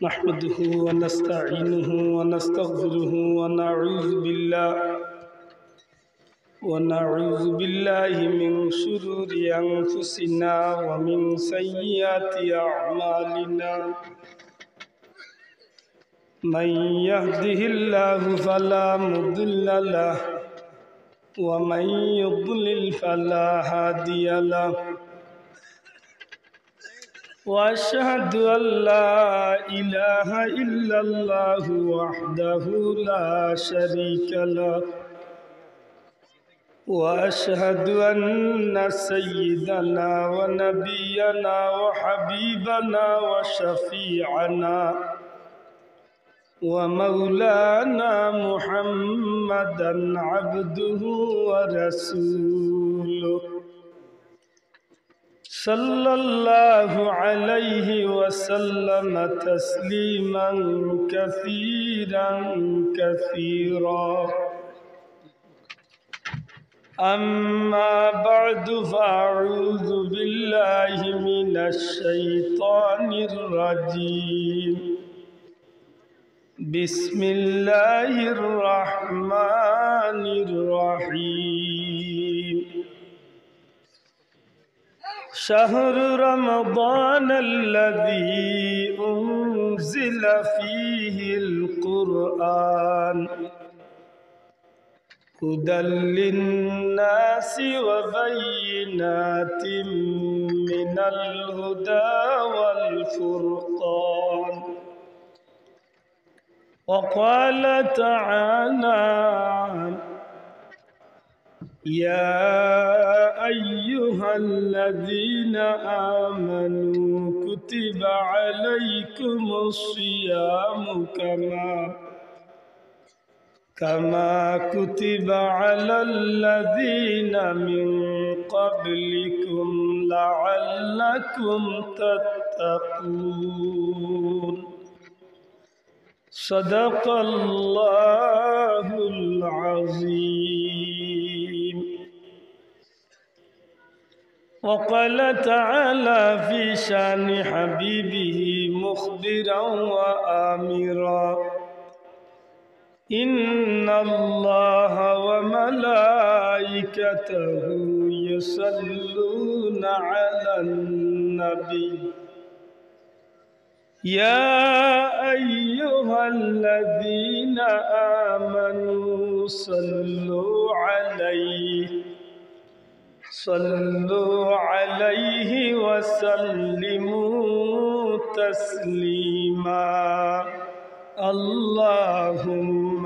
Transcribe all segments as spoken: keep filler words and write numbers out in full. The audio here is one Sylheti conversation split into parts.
نحمده ونستعينه ونستغفره ونعوذ بالله، ونعوذ بالله من شرور أنفسنا ومن سيئات أعمالنا. من يهده الله فلا مضل له، ومن يضلل فلا هادي له. وأشهد أن لا إله إلا الله وحده لا شريك له، وأشهد أن سيدنا ونبينا وحبيبنا وشفيعنا ومولانا محمدا عبده ورسوله، صلى الله عليه وسلم تسليما كثيرا كثيرا. أما بعد، فأعوذ بالله من الشيطان الرجيم. بسم الله الرحمن الرحيم. شهر رمضان الذي أنزل فيه القرآن هدى للناس وبينات من الهدى والفرقان. وقال تعالى: يا أيها الذين آمنوا كتب عليكم الصيام كما كما كتب على الذين من قبلكم لعلكم تتقون. صدق الله العظيم. وقال تعالى في شأن حبيبه مخبرا وآمرا: إن الله وملائكته يصلون على النبي، يا أيها الذين آمنوا صلوا عليه، صلوا عليه وسلموا تسليما. اللهم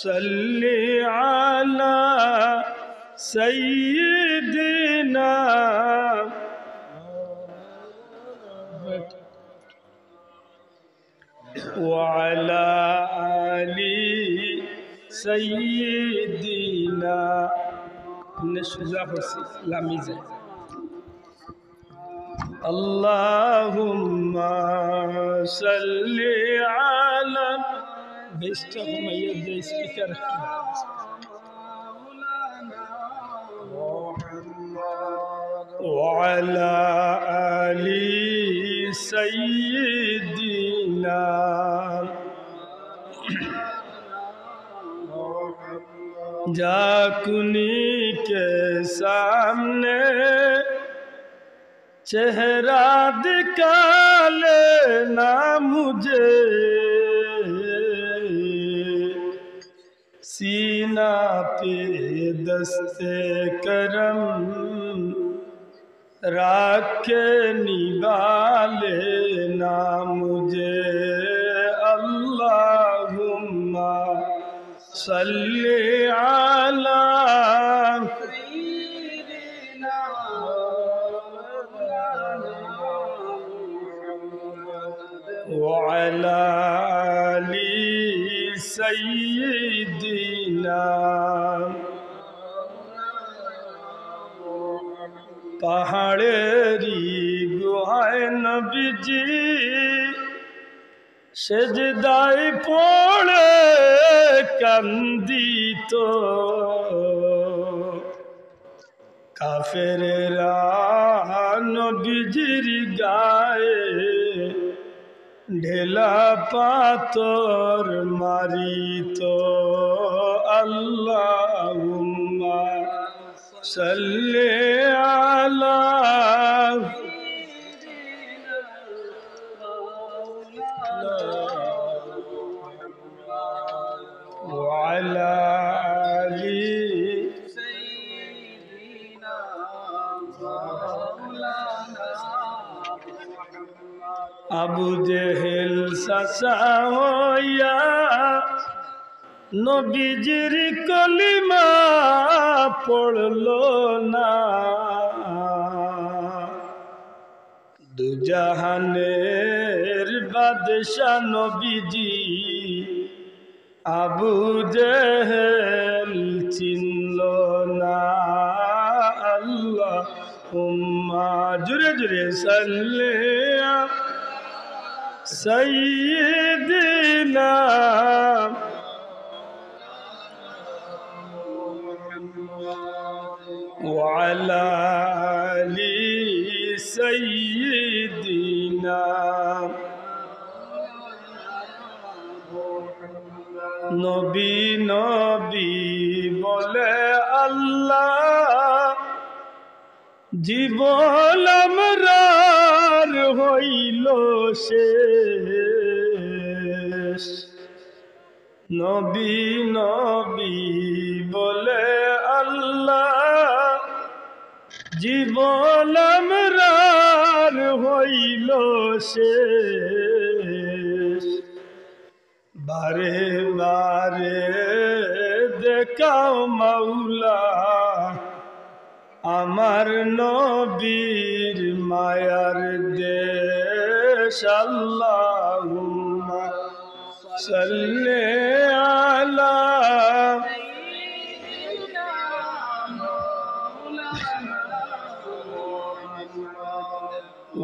صل على سيدنا وعلى آل سيدنا. اللهم صل على، اللهم صل على، বেশটা কমাইয়া দে স্পিকার। وعلى آل سيدنا. جاکونی کے سامنے چہرہ دکھا لینا مجھے، سینہ پہ دست کرم رکھ کے نبھا لینا مجھے۔ اللهم صل على وعلى آل سيدنا۔ পাহাড়েরি গুহায় নবীজি সেজদায় পড়ে কান্দিত। কাফেরেরা নবীজির গায়ে ঢেলা পাথর মারিত। আল্লাহুম্মা সাল্লি আলা وعلى آل سيدنا مولانا محمد। আবু জেহেল চাচা হইয়া নবীজির কলিমা পড়ল না। দুজাহানের বাদশা নবীজি আবু জেহেল চিনল না। আল্লাহুম্মা, জুরে জুরে, সাল্লি আলা সাইয়্যিদিনা وعلى آل سيدنا। নবী নবী বলে আল্লাহ, জীবন আমরার হইল শেষ। নবী নবী বলে আল্লাহ, জীবন আমরার হইল শেষ। বারে বারে দেখাও মাওলা, আমার নবীর মায়ার দেশ। আল্লাহুম্মা সাল্লি আলা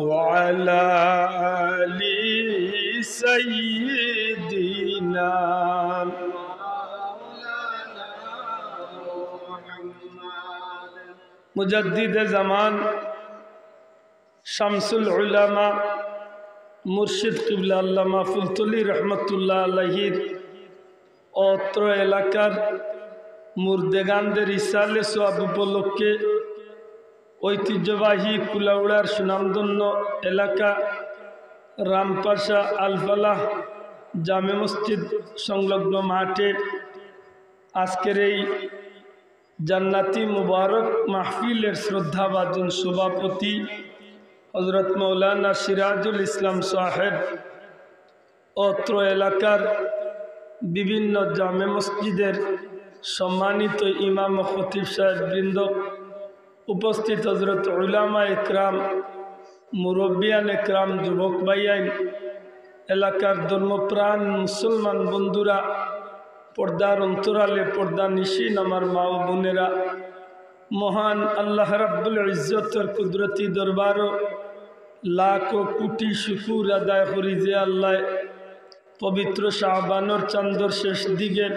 وعلى آل سيدنا। মুজাদ্দিদে জামান শামসুল উলামা মুর্শিদ কিবলা আল্লামা ফুলতলি রহমতুল্লাহ আলাইহির অত্র এলাকার মুর্দেগানদের ইসালে সওয়াব উপলক্ষে ঐতিহ্যবাহী কুলাউড়ার সুনামধন্য এলাকা রামপাশা আলফালাহ জামে মসজিদ সংলগ্ন মাঠে আজকের এই জান্নাতি মুবারক মাহফিলের শ্রদ্ধাভাজন সভাপতি হযরত মাওলানা সিরাজুল ইসলাম সাহেব অত্র এলাকার বিভিন্ন জামে মসজিদের সম্মানিত ইমাম ও খতিব সাহেব বৃন্দ, উপস্থিত হযরত উলামা একরাম, মুরব্বিয়ান একরাম, যুবক ভাইয়াইন, এলাকার ধর্মপ্রাণ মুসলমান বন্ধুরা, পর্দার অন্তরালে পর্দানিশীন আমার মা ও বোনেরা, মহান আল্লাহ রাব্বুল ইজ্জতর কুদরতি দরবারো লাখো কোটি শুকুর আদায় করি যে আল্লাহ পবিত্র শাবানর চান্দর শেষ দিকে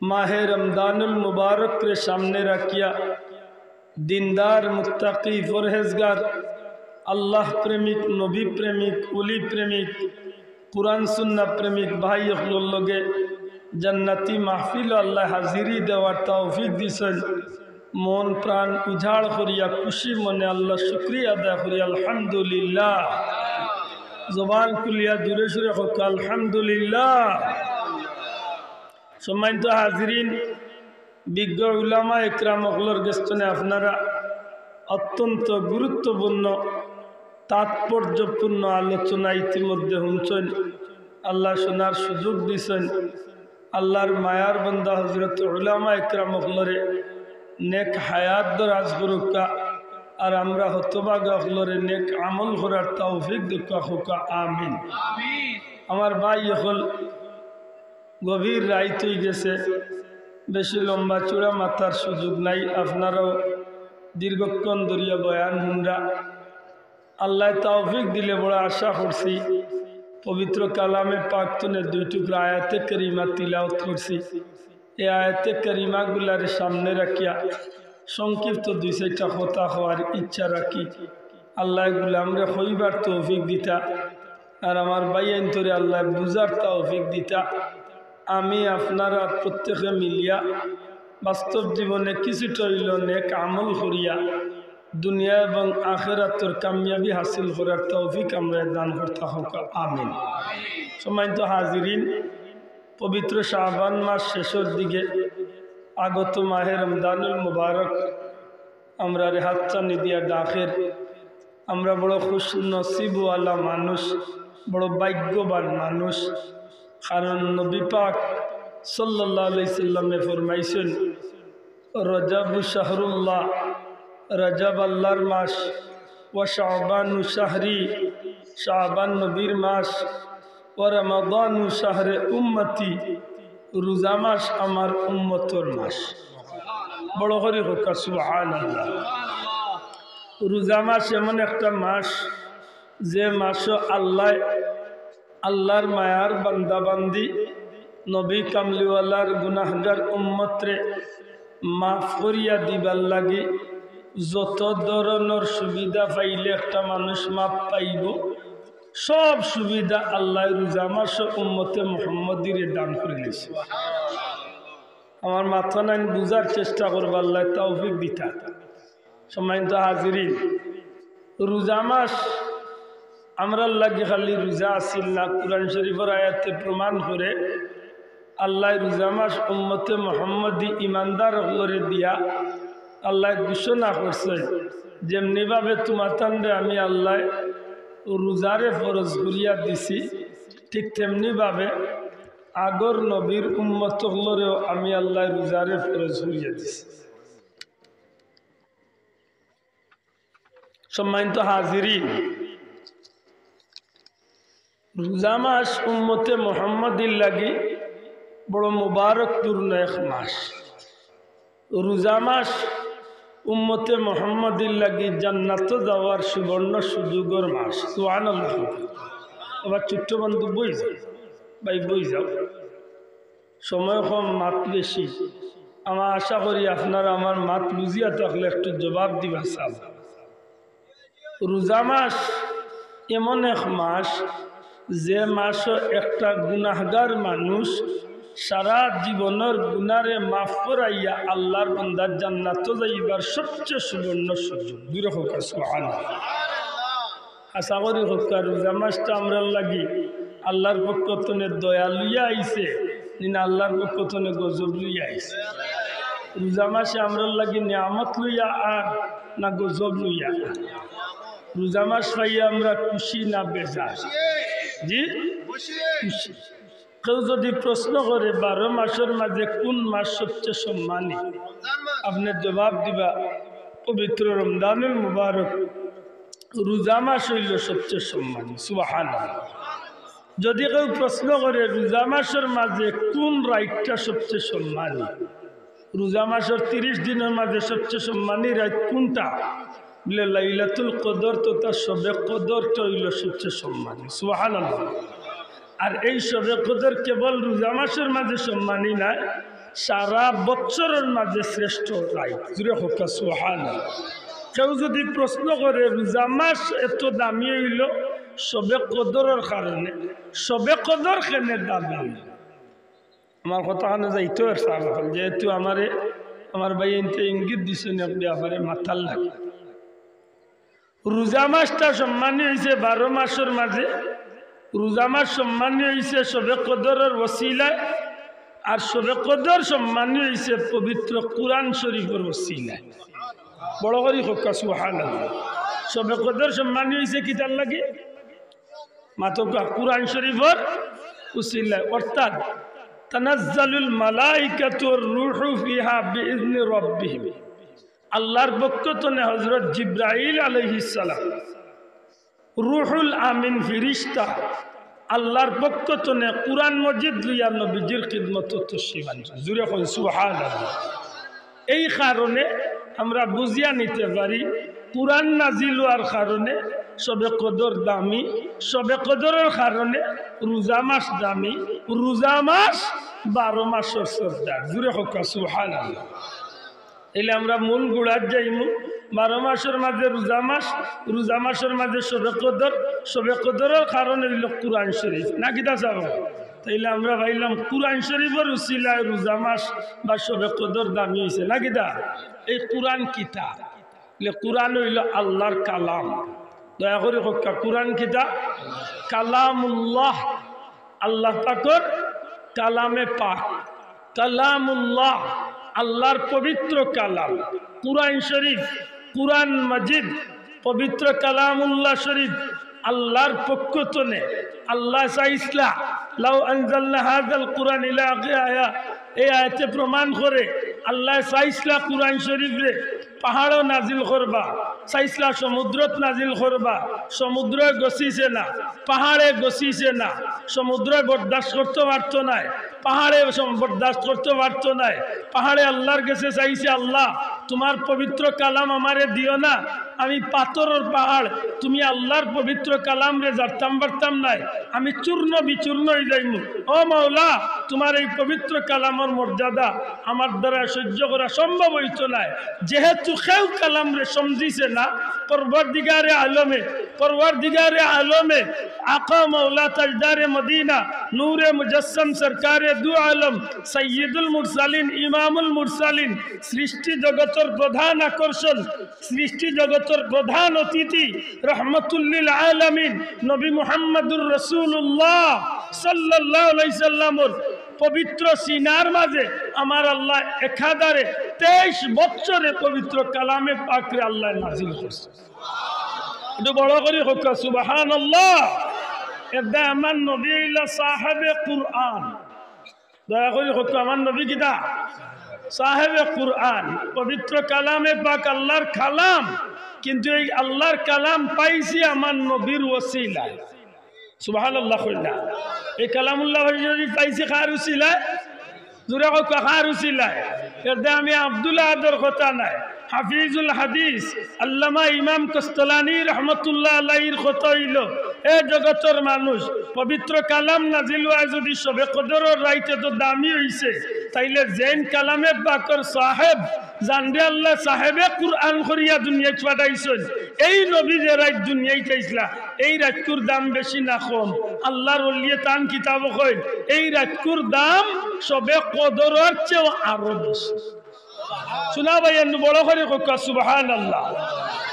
মাহে রমজানুল মুবারকরে সামনে রাখিয়া দিনদার, মুত্তাকি, পরহেজগার, আল্লাহ প্রেমিক, নবী প্রেমিক, ওলি প্রেমিক, কুরআন সুন্নাহ প্রেমিক ভাই অকলর লগে জান্নাতি মাহফিলো আল্লাহ হাজিরি দেওয়ার তৌফিক দিছইন। মন প্রাণ উজাড় করিয়া খুশি মনে আল্লাহ শুকরিয়া আদায় করি, আলহামদুলিল্লাহ। জবান খুলিয়া জুরে সুরে কউক্কা, আলহামদুলিল্লাহ। সম্মানিত হাজিরিন, বিজ্ঞ উলামা একরাম অকলর গেছ থনে আপনারা অত্যন্ত গুরুত্বপূর্ণ, তাৎপর্যপূর্ণ আলোচনা ইতিমধ্যে হুনছইন। আল্লাহ শোনার সুযোগ দিছইন। আল্লাহর মায়ার বান্দা হযরত উলামা একরাম অকলরে নেক হায়াত দরাজ করউক্কা, আর আমরা হতভাগা অকলরে নেক আমল করার তৌফিক দেউক্কা, কউক্কা আমিন। আমার ভাই অকল, গভীর রাইত অইগেছে, বেশি লম্বা চূড়া মাতার সুযোগ নাই। আপনারাও দীর্ঘক্ষণ ধরিয়া বয়ান হুনরা। আল্লায় তৌফিক দিলে বড় আশা করছি, পবিত্র কালামে পাক থনে দুই টুকরা আয়াতে কারিমা তিলাওয়াত করছি। এই আয়াতে কারিমাগুলারে সামনে রাখিয়া সংক্ষিপ্ত দুই চাইরটা কথা কওয়ার ইচ্ছা রাখি। আল্লায় গুলামরে কইবার তৌফিক দিতা, আর আমার ভাইয়াইন্তরে আল্লায় বুঝার তৌফিক দিতা। আমি আপনারা প্রত্যেকে মিলিয়া বাস্তব জীবনে কিছুটা অইলো নেক আমল করিয়া দুনিয়া এবং আখেরাতর কামিয়াবি হাসিল করার তৌফিক আমরারে দান করতা হউক, আমিন। সম্মানিত হাজিরিন, পবিত্র শাবান মাস শেষর দিকে, আগত মাহে রমজানুল মুবারক আমরারে হাতছানি দিয়া ডাকের। আমরা বড় খুশনসিবওয়ালা মানুষ, বড় ভাগ্যবান মানুষ, কারণ নবী পাক সাল্লাল্লাহু আলাইহি সাল্লামে ফরমাইছইন, "রজাবু শাহরুল্লাহ, রজব আল্লাহর মাস, ওয়া শাবানু শাহরি, শাবান নবীর মাস, ওয়া রমাদানু শাহরে উম্মতি, রোজা মাস আমার উম্মতর মাস।" বড় করি কউক্কা সুবহানাল্লাহ। রোজা মাস এমন একটা মাস, যে মাসো আল্লায়, আল্লাহর মায়ার বান্দা বান্দি, নবী কামলিওয়ালার গুনাহগার উম্মতরে মাফ করিয়া দিবার লাগি যত ধরনর সুবিধা পাইলে একটা মানুষ মাফ পাইবো, সব সুবিধা আল্লায় রোজা মাসো উম্মতে মুহাম্মদীরে দান করিলিছে। আমার মাতখানাইন বুঝার চেষ্টা করবা, আল্লায় তৌফিক দিতা। সম্মানিত হাজিরিন, রোজা মাস আমরার লাগি খালি রোজা আছিল না, কুরআন শরীফর আয়াতে প্রমাণ করে। আল্লায় রোজা মাস উম্মতে মুহাম্মদী ইমানদার অকলরে দিয়া আল্লায় ঘোষণা করছইন, "যেমনিভাবে তুমাতানরে আমি আল্লায় রোজারে ফরজ করিয়া দিছি, ঠিক তেমনিভাবে আগর নবীর উম্মত অকলরেও আমি আল্লায় রোজারে ফরজ করিয়া দিছি।" সম্মানিত হাজিরিন, রোজা মাস উম্মতে মুহাম্মদীর লাগি বড় মুবারকপূর্ণ এক মাস। রোজা মাস উম্মতে মুহাম্মদীর লাগি জান্নাতো যাওয়ার সুবর্ণ সুযোগর মাস। সুবহানাল্লাহ। আবার ছোট্ট বন্ধু বই যাও, ভাই বই যাও। সময় কম, মাত বেশি। আমার আশা করি আপনারা আমার মাত বুঝিয়া থাকলে একটু জবাব দিবা চাও। রোজা মাস এমন এক মাস, যে মাসো একটা গুনাহগার মানুষ সারা জীবনর গুনারে মাফ করাইয়া আল্লাহর বান্দার জান্নাতো যাইবার সবচেয়ে সুবর্ণ সুযোগ। জোরে কউক্কা সুবহানাল্লাহ। আশা করি কউক্কা, রোজা মাসটা আমরার লাগি আল্লাহর পক্ষ তনে দয়া লইয়া আইছে, নি না আল্লাহর পক্ষ তনে গজব লইয়া আইছে? রোজা মাসে আমরার লাগি নিয়ামত লইয়া আর না গজব লইয়া? রোজা মাস পাইয়া আমরা খুশি না বেজার? জি, খুশি। কেউ যদি প্রশ্ন করে, "বারো মাসর মাঝে কোন মাস সবচেয়ে সম্মানী?" আপনে জবাব দিবা, "পবিত্র রমজানুল মুবারক রোজা মাস অইলো সবচেয়ে সম্মানী।" সুবহানাল্লাহ। যদি কেউ প্রশ্ন করে, "রোজা মাসর মাঝে কোন রাইতটা সবচেয়ে সম্মানী?" রোজা মাসর তিরিশ দিনর মাঝে সবচেয়ে সম্মানী রাইত কোনটা? বলে, "লাইলাতুল কদর তথা শবে কদরটা অইলো সবচেয়ে সম্মানী।" সুবহানাল্লাহ। আর এই শবে কদর কেবল রোজা মাসর মাঝে সম্মানী নায়, সারা বছরর মাঝে শ্রেষ্ঠ রাইত। জোরে কউক্কা সুবহানাল্লাহ। কেউ যদি প্রশ্ন করে, "রোজা মাস এত দামি অইলো শবে কদরর কারণে, শবে কদর কেনে দামি অইলো?" আমার কথাখানো যাইতো আর সাহাবা অকল, যেহেতু আমারে, আমার ভাইয়াইন্তে ইঙ্গিত দিছইন এক ব্যাপারে মাতার লাগি। রোজা মাসটা সম্মানী অইছে বারো মাসর মাঝে, রোজা মাস সম্মানী অইছে শবে কদরর ওসিলায়, আর শবে কদর সম্মানী অইছে পবিত্র কুরআন শরীফর ওসিলায়। বড় করি কউক্কা সুবহানাল্লাহ। শবে কদর সম্মানী অইছে কিতার লাগি? মাতউক্কা, কুরআন শরীফর উসিলায়, অর্থাৎ তানাজ্জালুল মালাইকাতু ওয়ার রূহু ফিহা বিইজনি রাব্বিহিম। আল্লাহর পক্ষ তনে হযরত জিব্রাইল আলাইহিস সালাম, রুহুল আমিন ফিরিশতা, আল্লাহর পক্ষ তনে কুরআন মজিদ লইয়া নবীজির খিদমতো তশরিফ আনছইন। জোরে কইন সুবহানাল্লাহ। এই কারণে আমরা বুঝিয়া নিতে পারি, কুরআন নাজিল অওয়ার কারণে শবে কদর দামি, শবে কদরর কারণে রোজা মাস দামি, রোজা মাস বারো মাসর সর্দার। জোরে কউক্কা সুবহানাল্লাহ। এইলে আমরা মূল গুড়াত যাইমু। বারো মাসর মাঝে রোজা মাস, রোজা মাসর মাঝে শবে কদর, শবে কদরর কারণ অইলো কুরআন শরীফ, না কিতা সাব? তাইলে আমরা পাইলাম কুরআন শরীফর উসিলায় রোজা মাস বা শবে কদর দামি অইছে, না কিতা? এই কুরআন কিতা? বলে, কুরআন অইলো আল্লাহর কালাম। দয়া করি কউক্কা, কুরআন কিতা? কালামুল্লাহ, আল্লাহ পাকর কালামে পাক। কালামুল্লাহ, আল্লাহর পবিত্র কালাম। কুরআন শরীফ, কুরআন মাজিদ, পবিত্র কালামুল্লাহ শরীফ আল্লাহর পক্ষ তনে। আল্লায় চাইছলা, লাউ আনজালনা হাযাল কুরআন ইলা আখিরি আয়া, এই আয়াতে প্রমাণ করে আল্লায় চাইছলা কুরআন শরীফরে পাহাড়ো নাজিল করবা, চাইছলা সমুদ্রত নাজিল করবা, সমুদ্রয় গছিছে না, পাহাড়ে গছিছে না, সমুদ্রয় বরদাস্ত করতো পারতো নায়, পাহাড়ে সম-, বরদাস্ত করতো পারতো নায়। পাহাড়ে আল্লাহর গেছে চাইছে, "আল্লাহ, তুমার পবিত্র কালাম আমারে দিও না, আমি পাথরর পাহাড়, তুমি আল্লাহর পবিত্র কালামরে জারতাম পারতাম নায়, আমি চূর্ণ বিচূর্ণ অইযাইমু। ও মাওলা, তুমার এই পবিত্র কালামর মর্যাদা আমার দ্বারা সহ্য করা সম্ভব অইতো নায়।" যেহেতু কেউ কালামরে সমঝিছে না, পরওয়ারদিগারে আলমে, পরওয়ারদিগারে আলমে, আকা মাওলা তাজদারে মদিনা, নূরে মুজাসসাম সরকারে দু আলম, সাইয়্যিদুল মুরসালিন, ইমামুল মুরসালিন, সৃষ্টি জগতর প্রধান আকর্ষণ, সৃষ্টি জগতর প্রধান অতিথি, রহমতুল্লিল আলামিন, নবী মুহাম্মাদুর রাসূলুল্লাহ সাল্লাল্লাহু আলাইহি সাল্লামর পবিত্র সিনার মাঝে আমার আল্লায় একাধারে তেইশ বছরে পবিত্র কালামে পাকরে আল্লায় নাজিল করছে। একটু বড় করি কউক্কা, সুবহানাল্লাহ। এরদায় আমার নবী অইলা সাহেবে কুরআন। দয়া করি কউক্কা, আমার নবী কিতা? সাহেবে কুরআন। পবিত্র কালামে পাক আল্লাহর কালাম, কিন্তু এই আল্লাহর কালাম পাইছি আমার নবীর ওসিলায়। সুবহানাল্লাহ কইলা। এই কালামুল্লাহ শরীফ পাইছি কার উসিলায়? জুরে কউক্কা, কার উসিলায়? এরদায় আমি আব্দুল আহাদর কথা নায়, হাফিজুল হাদিস আল্লামা ইমাম কস্তলানী রহমতুল্লাহ আলাইহির কথা অইলো, এ জগতর মানুষ, পবিত্র কালাম নাজিল অওয়ায় যুদি শবে কদরর রাইত অতো দামি অইছে, তাইলে যেইন কালামে পাকর সাহেব, যানরে আল্লায় সাহেবে কুরআন করিয়া দুনিয়াত পাঠাইছইন, এই নবী যে রাইত দুনিয়াত আইছলা, এই রাইতকুর দাম বেশি না কম? আল্লাহর ওলিয়ে তান কিতাবো কইন, এই রাইতকুর দাম শবে কদরর চেয়েও আরো বেশি। শুনা ভাই, একটু বড় করি কউক্কা, সুবহানাল্লাহ।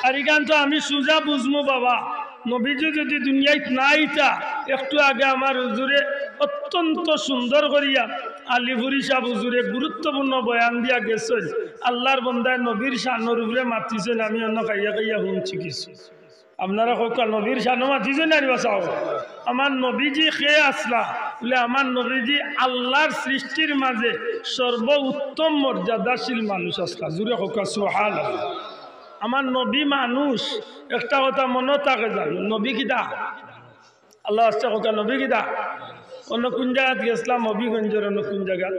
আর ইখান তো আমি সুজা বুঝমু বাবা, নবীজি যুদি দুনিয়াত না আইতা, একটু আগে আমার হুজুরে অত্যন্ত সুন্দর করিয়া আলিপুরি সাব হুজুরে গুরুত্বপূর্ণ বয়ান দিয়া গেছইন। আল্লাহর বন্দায় নবীর শানর উপরে মাতিছইন, আমি অনো খাইয়া খাইয়া হুনছি কিছু। আপনারা কউক্কা, নবীর শানো মাতিছইন না রে বাবা? আমার নবীজি কে আছলা? বলে, আমার নবীজি আল্লাহর সৃষ্টির মাঝে সর্বোত্তম মর্যাদাশীল মানুষ আছলা। জুরে কউক্কা, সুবহানাল্লাহ। আমার নবী মানুষ, একটা কথা মনো থাকে জানো, নবী কিতা? আল্লাহ আস্তে কউক্কা, নবী কিতা? অনো কুন জাগাত গেছলাম, হবিগঞ্জর অনো কুন জাগাত,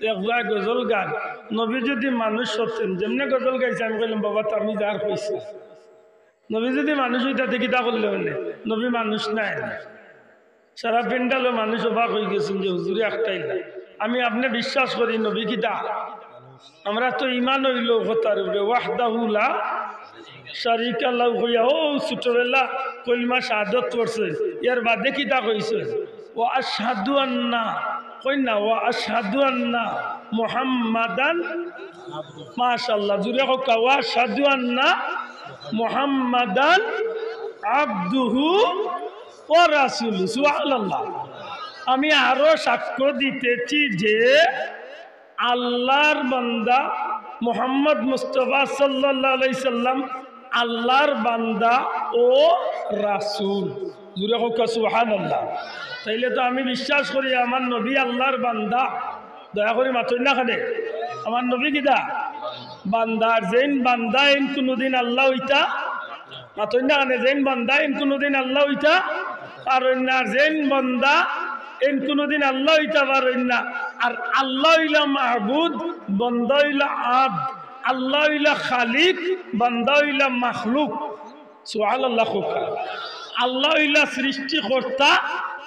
এক ভাই গজল গান, নবী যুদি মানুষ হতেন, যেমনে গজল গাইছে, আমি কইলাম, বাবা, তো আমি যার কইছি। নবী যুদি মানুষ অইতা তে কিতা করলে অইলে? নবী মানুষ নায়। সারা প্যান্ডেলো মানুষ অবাক অইগেছইন যে হুজুরে আখটাইলা। আমি আপনে বিশ্বাস করি নবী কিতা? আমরা তো ইমান অইলো কথার উপরে, ওয়াহদাহু লা শারিকা লাহু কইয়া, অউ ছোটবেলা কলিমা শাহাদত পড়ছে, এর বাদে কিতা কইছে? ওয়া আশহাদু আন্না, কইন না, ওয়া আশহাদু আন্না মুহাম্মাদান, মাশাআল্লাহ, জুরে কউক্কা, ওয়া আশহাদু আন্না মুহাম্মাদান আবদুহু ওয়া রাসূলুহু। সুবহানাল্লাহ। আমি আরো সাক্ষ্য দিতেছি যে আল্লাহর বান্দা মুহাম্মদ মুস্তাফা সাল্লাল্লাহু আলাইহি সাল্লাম আল্লাহর বান্দা ও রাসূল। জুরে কউক্কা, সুবহানাল্লাহ। তাইলে তো আমি বিশ্বাস করি আমার নবী আল্লাহর বান্দা। দয়া করি মাতইন না কেনে? আমার নবী কিতা? বান্দা। আর যেইন বান্দা, এইন কুনুদিন আল্লাহ অইতা, মাতইন না কেনে? যেইন বান্দা, এইন কুনুদিন আল্লাহ অইতা পারইন না। আর যেইন বান্দা, এইন কুনুদিন আল্লাহ অইতা পারইন না। আর আল্লাহ অইলা মাবুদ, বান্দা অইলা আবদ। আল্লাহ অইলা খালিক, বান্দা অইলা মাখলুক। সুবহানাল্লাহ কউক্কা। আল্লাহ অইলা সৃষ্টিকর্তা,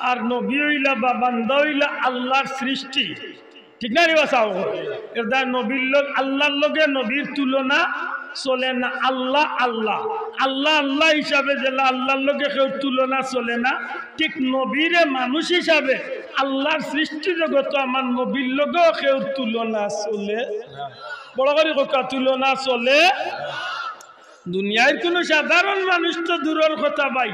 আর নবী অইলা বা বান্দা অইলা আল্লাহর সৃষ্টি। ঠিক না রে বাবা? এরদায় নবীর লগ-, আল্লাহর লগে নবীর তুলনা চলে না। আল্লাহ আল্লাহ, আল্লাহ আল্লাহ হিসাবে যেলা আল্লাহর লগে কেউর তুলনা চলে না, ঠিক নবীরে মানুষ হিসাবে আল্লাহর সৃষ্টি জগতো আমার নবীর লগেও কেউর তুলনা চলে। বড় করি কউক্কা, তুলনা চলে। দুনিয়ার কুনু সাধারণ মানুষ তো দূরর কথা ভাই,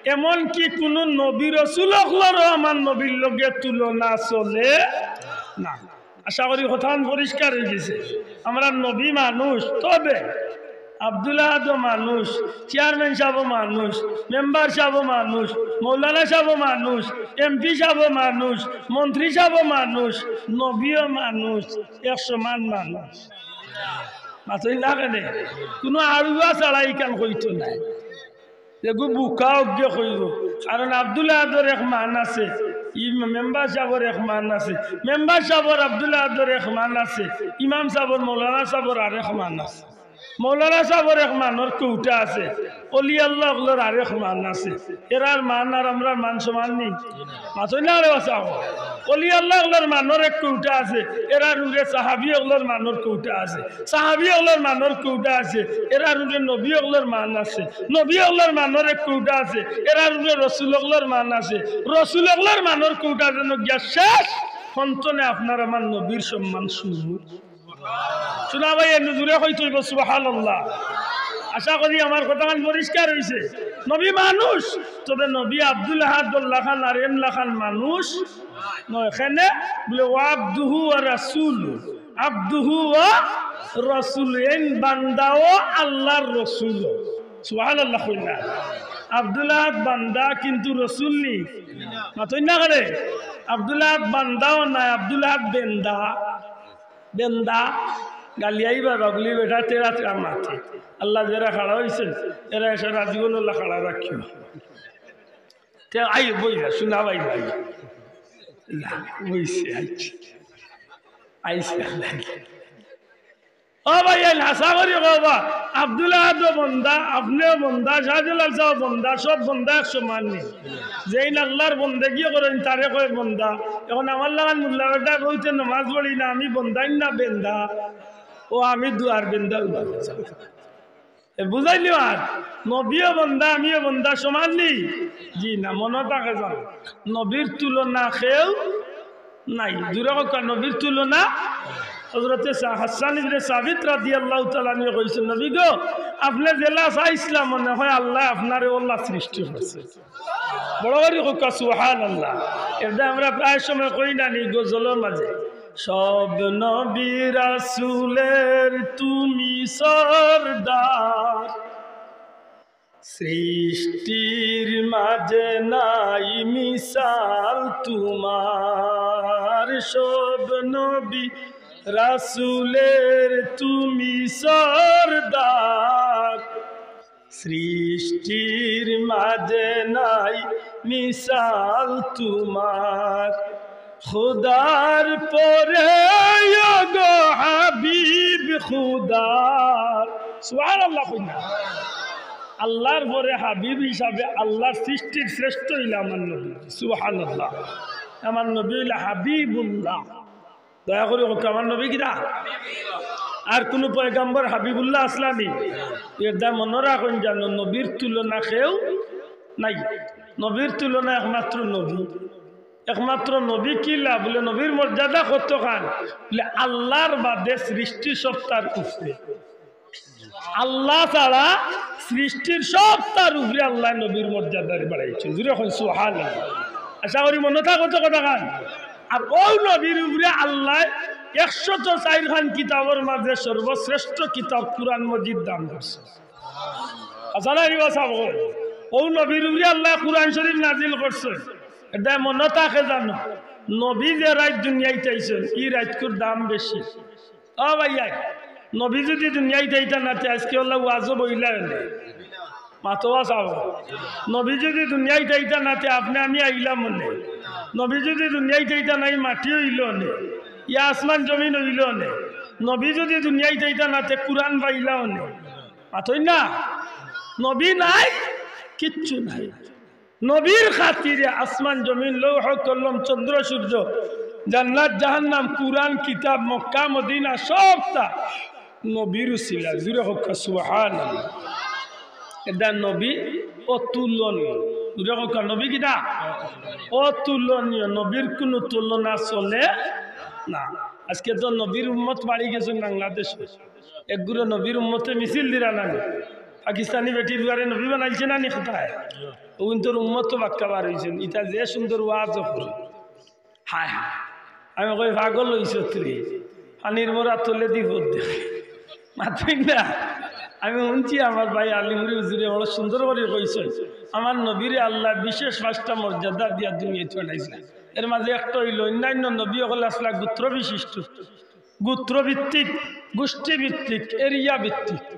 এমনকি কুনু নবী রসুল অকলরও আমার নবীর লগে তুলনা চলে না। আশা করি কথাখান পরিষ্কার অইগেছে। আমরার নবী মানুষ, তবে আব্দুল আহাদও মানুষ, চেয়ারম্যান সাবও মানুষ, মেম্বার সাবও মানুষ, মৌলানা সাবও মানুষ, এমপি সাবও মানুষ, মন্ত্রী সাবও মানুষ, নবীও মানুষ, এক সমান মানুষ। মাতইন না কেনে? কুনু আড়ুয়া ছাড়া ইখান কইতো নায়। যেগু বুকা অগুয়ে কইবো। কারণ আব্দুল আহাদর এক মান আছে, ই মেম্বার সাবর এক মান আছে, মেম্বার সাবর আব্দুল আহাদর এক মান আছে, ইমাম সাবর, মৌলানা সাবর আরেক মান আছে। মৌলানা সাবর এক মানর কৌটা আছে, অলি আল্লাহ অকলর আরেক মান আছে। এরার মান আর আমরার মান সমান নি? মাতইন না রে বাছা। অলি আল্লাহ অকলর মানর এক কৌটা আছে, এরার উপরে সাহাবী অকলর মানর কৌটা আছে। সাহাবী অকলর মানর কৌটা আছে, এরার উপরে নবী অকলর মান আছে। নবী অকলর মানর এক কৌটা আছে, এরার উপরে রসুল অকলর মান আছে। রসুল অকলর মানর কৌটা যেন গিয়া শেষ, হন্তনে আপনার আমার নবীর সম্মান শুরু। শুনা ভাই, এমনে জুরে কইতে অইবো, সুবহানাল্লাহ। আশা করি আমার কথাখান পরিষ্কার অইছে। নবী মানুষ, তবে নবী আব্দুল আহাদর লাখান আর এন লাখান মানুষ নয়। কেনে বুলে, "ওয়া আব্দুহু ওয়া রাসূলু, আব্দুহু ওয়া রাসূলু", এইন বান্দাও আল্লাহর রসুল। সুবহানাল্লাহ কইন না। আব্দুল আহাদ বান্দা কিন্তু রসুল নি। মাতইন না কেনে? আব্দুল আহাদ বান্দাও নায়, আব্দুল আহাদ বেন্দা। বেন্দা, গালিয়াই বাবা গুলি বেটা তেরা তেরা মাতে। আল্লাহ যেরা খাড়া অইছইন, এরা এসারা জীবন আল্লাহ খাড়া রাখিও। তে আই বইলা, শুনা ভাই ভাই। না, বইছে, আইছে। আইছে আল্লাহ। ও ভাই, এই আশা করি বাবা, আব্দুল আহাদও বন্দা, আপনেও বন্দা, শাহজালাল সাবও বন্দা, সব বন্দা এক সমান নি। যেইন আল্লাহর বন্দেগি করইন, তারে কয় বন্দা। এখন আমার লাখান মোল্লা বেটা কইতে নমাজ পড়ি না, আমি বন্দাই না বেন্দা। ও আমি দুয়ার বেন্দা। এ বুঝাইলি আর? নবীও বন্দা, আমিও বন্দা, সমান নি? জি না, মনো থাকে যেন। নবীর তুলনা কেউ নাই। জুরে কউক্কা, নবীর তুলনা। হযরতে সা-, হাসান ইবনে সাবিত রাদিয়াল্লাহু তাআলা আনহু কইছইন, "নবী গো, আপনে যেলা চাইছলা মনে হয় আল্লায় আপনারে অলা সৃষ্টি করছে।" বড় করি কউক্কা, সুবহানাল্লাহ। এটা আমরা প্রায় সময় কই না নি গজলর মাঝে, "সব নবী রাসূলের তুমি সর্দার, সৃষ্টির মাঝে নাই মিসাল তোমার, সব নবী রাসূলের তুমি সর্দার, সৃষ্টির মাঝে নাই মিসাল তোমার, খুদার পরে গো হাবিব খুদার।" সুবহানাল্লাহ কইন না। আল্লাহর পরে হাবিব হিসাবে আল্লাহর সৃষ্টির শ্রেষ্ঠ অইলা আমার নবী। সুবহানাল্লাহ। আমার নবী অইলা হাবিবুল্লাহ। দয়া করি কউক্কা, আমার নবী কিতা? আর কুনু পয়গাম্বর হাবিবুল্লাহ আছলা নি? এর দায় মনো রাখইন যেন, নবীর তুলনা কেউ নাই। নবীর তুলনা একমাত্র নবী। একমাত্র নবী কিলা? বুলে, নবীর মর্যাদা কতখান? বুলে, আল্লাহর বাদে সৃষ্টি সব তার উপরে। আল্লাহ ছাড়া সৃষ্টির সব তার উপরে আল্লায় নবীর মর্যাদারে বাড়াইছইন। জুরে কইন সুবহানাল্লাহ। আশা করি মনো থাকবো তো কথাখান। আর অউ নবীর উপরে আল্লায় একশত চাইর খান কিতাবর মাঝে সর্বশ্রেষ্ঠ কিতাব কুরআন মজিদ দান করছে। আচ্ছা না, ইবা সাব কই? অউ নবীর উপরে আল্লায় কুরআন শরীফ নাজিল করছে। এটা মনো থাকে যেন, নবী যে রাইত দুনিয়াইত আইছইন, ই রাইতকুর দাম বেশি। ও ভাইয়া, নবী যুদি দুনিয়াইত আইতা না তে আইজকে অলা ওয়াজও বইলা অনে। মাতো বা সাব। নবী যুদি দুনিয়াইত আইতা না তে আপনে আমি আইলাম অনে। নবী যুদি দুনিয়াইত আইতা না, ই মাটি অইলো অনে। ইয়া আসমান জমিন অইলো অনে। নবী যুদি দুনিয়াইত আইতা না তে কুরআন পাইলা অনে। মাতইন না? নবী নাই, কিচ্ছু নাই। নবীর খাতিরে আসমান জমিন, লৌহ কলম, চন্দ্র সূর্য, জান্নাত জাহান্নাম, কুরআন কিতাব, মক্কা মদিনা সবতা নবীর উসিলা, জুরে কউক্কা সুবহানাল্লাহ। এটা নবী অতুলনীয়। জুরে কউক্কা, নবী কিতা? অতুলনীয়। নবীর কুনু তুলনা চলে না। আজকে তো নবীর উম্মত বাড়ি গেছে বাংলাদেশে। একগুলো নবীর উম্মতে মিছিল দিরা না নি? পাকিস্তানি বেটির বারে নবী বানাইছে না নি কোথায়? ওগুন তোর উম্মত তো বাক্কা বার হইছেন। ইটা যে সুন্দর ওয়াজ করে। হায় হায়, আমি কই, "পাগল হইছ তুই? পানির মোরা তুলে দি ভোট দে।" মাতইন না। আমি শুনছি আমার ভাই আলিমুরি হুজুরে বড় সুন্দর করে কইছেন, আমার নবীরে আল্লাহ বিশেষ পাঁচটা মর্যাদা দিয়া দুনিয়াত পাঠাইছে। এর মাঝে একটা হইল, অন্যান্য নবী অকল আসলা গোত্র বিশিষ্ট, গোত্র ভিত্তিক, গোষ্ঠী ভিত্তিক, এরিয়া ভিত্তিক।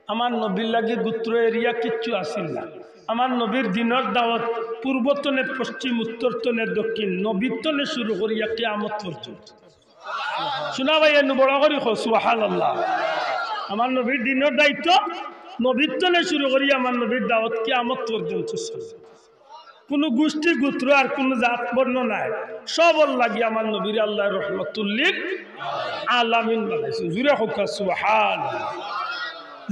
আমার নবীর লাগি গোত্র এরিয়া কিচ্ছু আছিল না। আমার নবীর দিনর দাওয়াত পূর্ব তনে পশ্চিম, উত্তর তনে দক্ষিণ, নবীর তনে শুরু করিয়া কিয়ামত পর্যন্ত। শোনা ভাই, এনু বড় করি কও, সুবহানাল্লাহ। আমার নবীর দিনর দায়িত্ব নবীর তনে শুরু করি আমার নবীর দাওয়াত কিয়ামত পর্যন্ত চলবে। কুনু গোষ্ঠী, গোত্র আর কুনু জাত বর্ণ নাই, সবর লাগি আমার নবীর আল্লাহ রহমতুল্লিল আলামিন বানাইছে। জুরে কউক্কা সুবহান।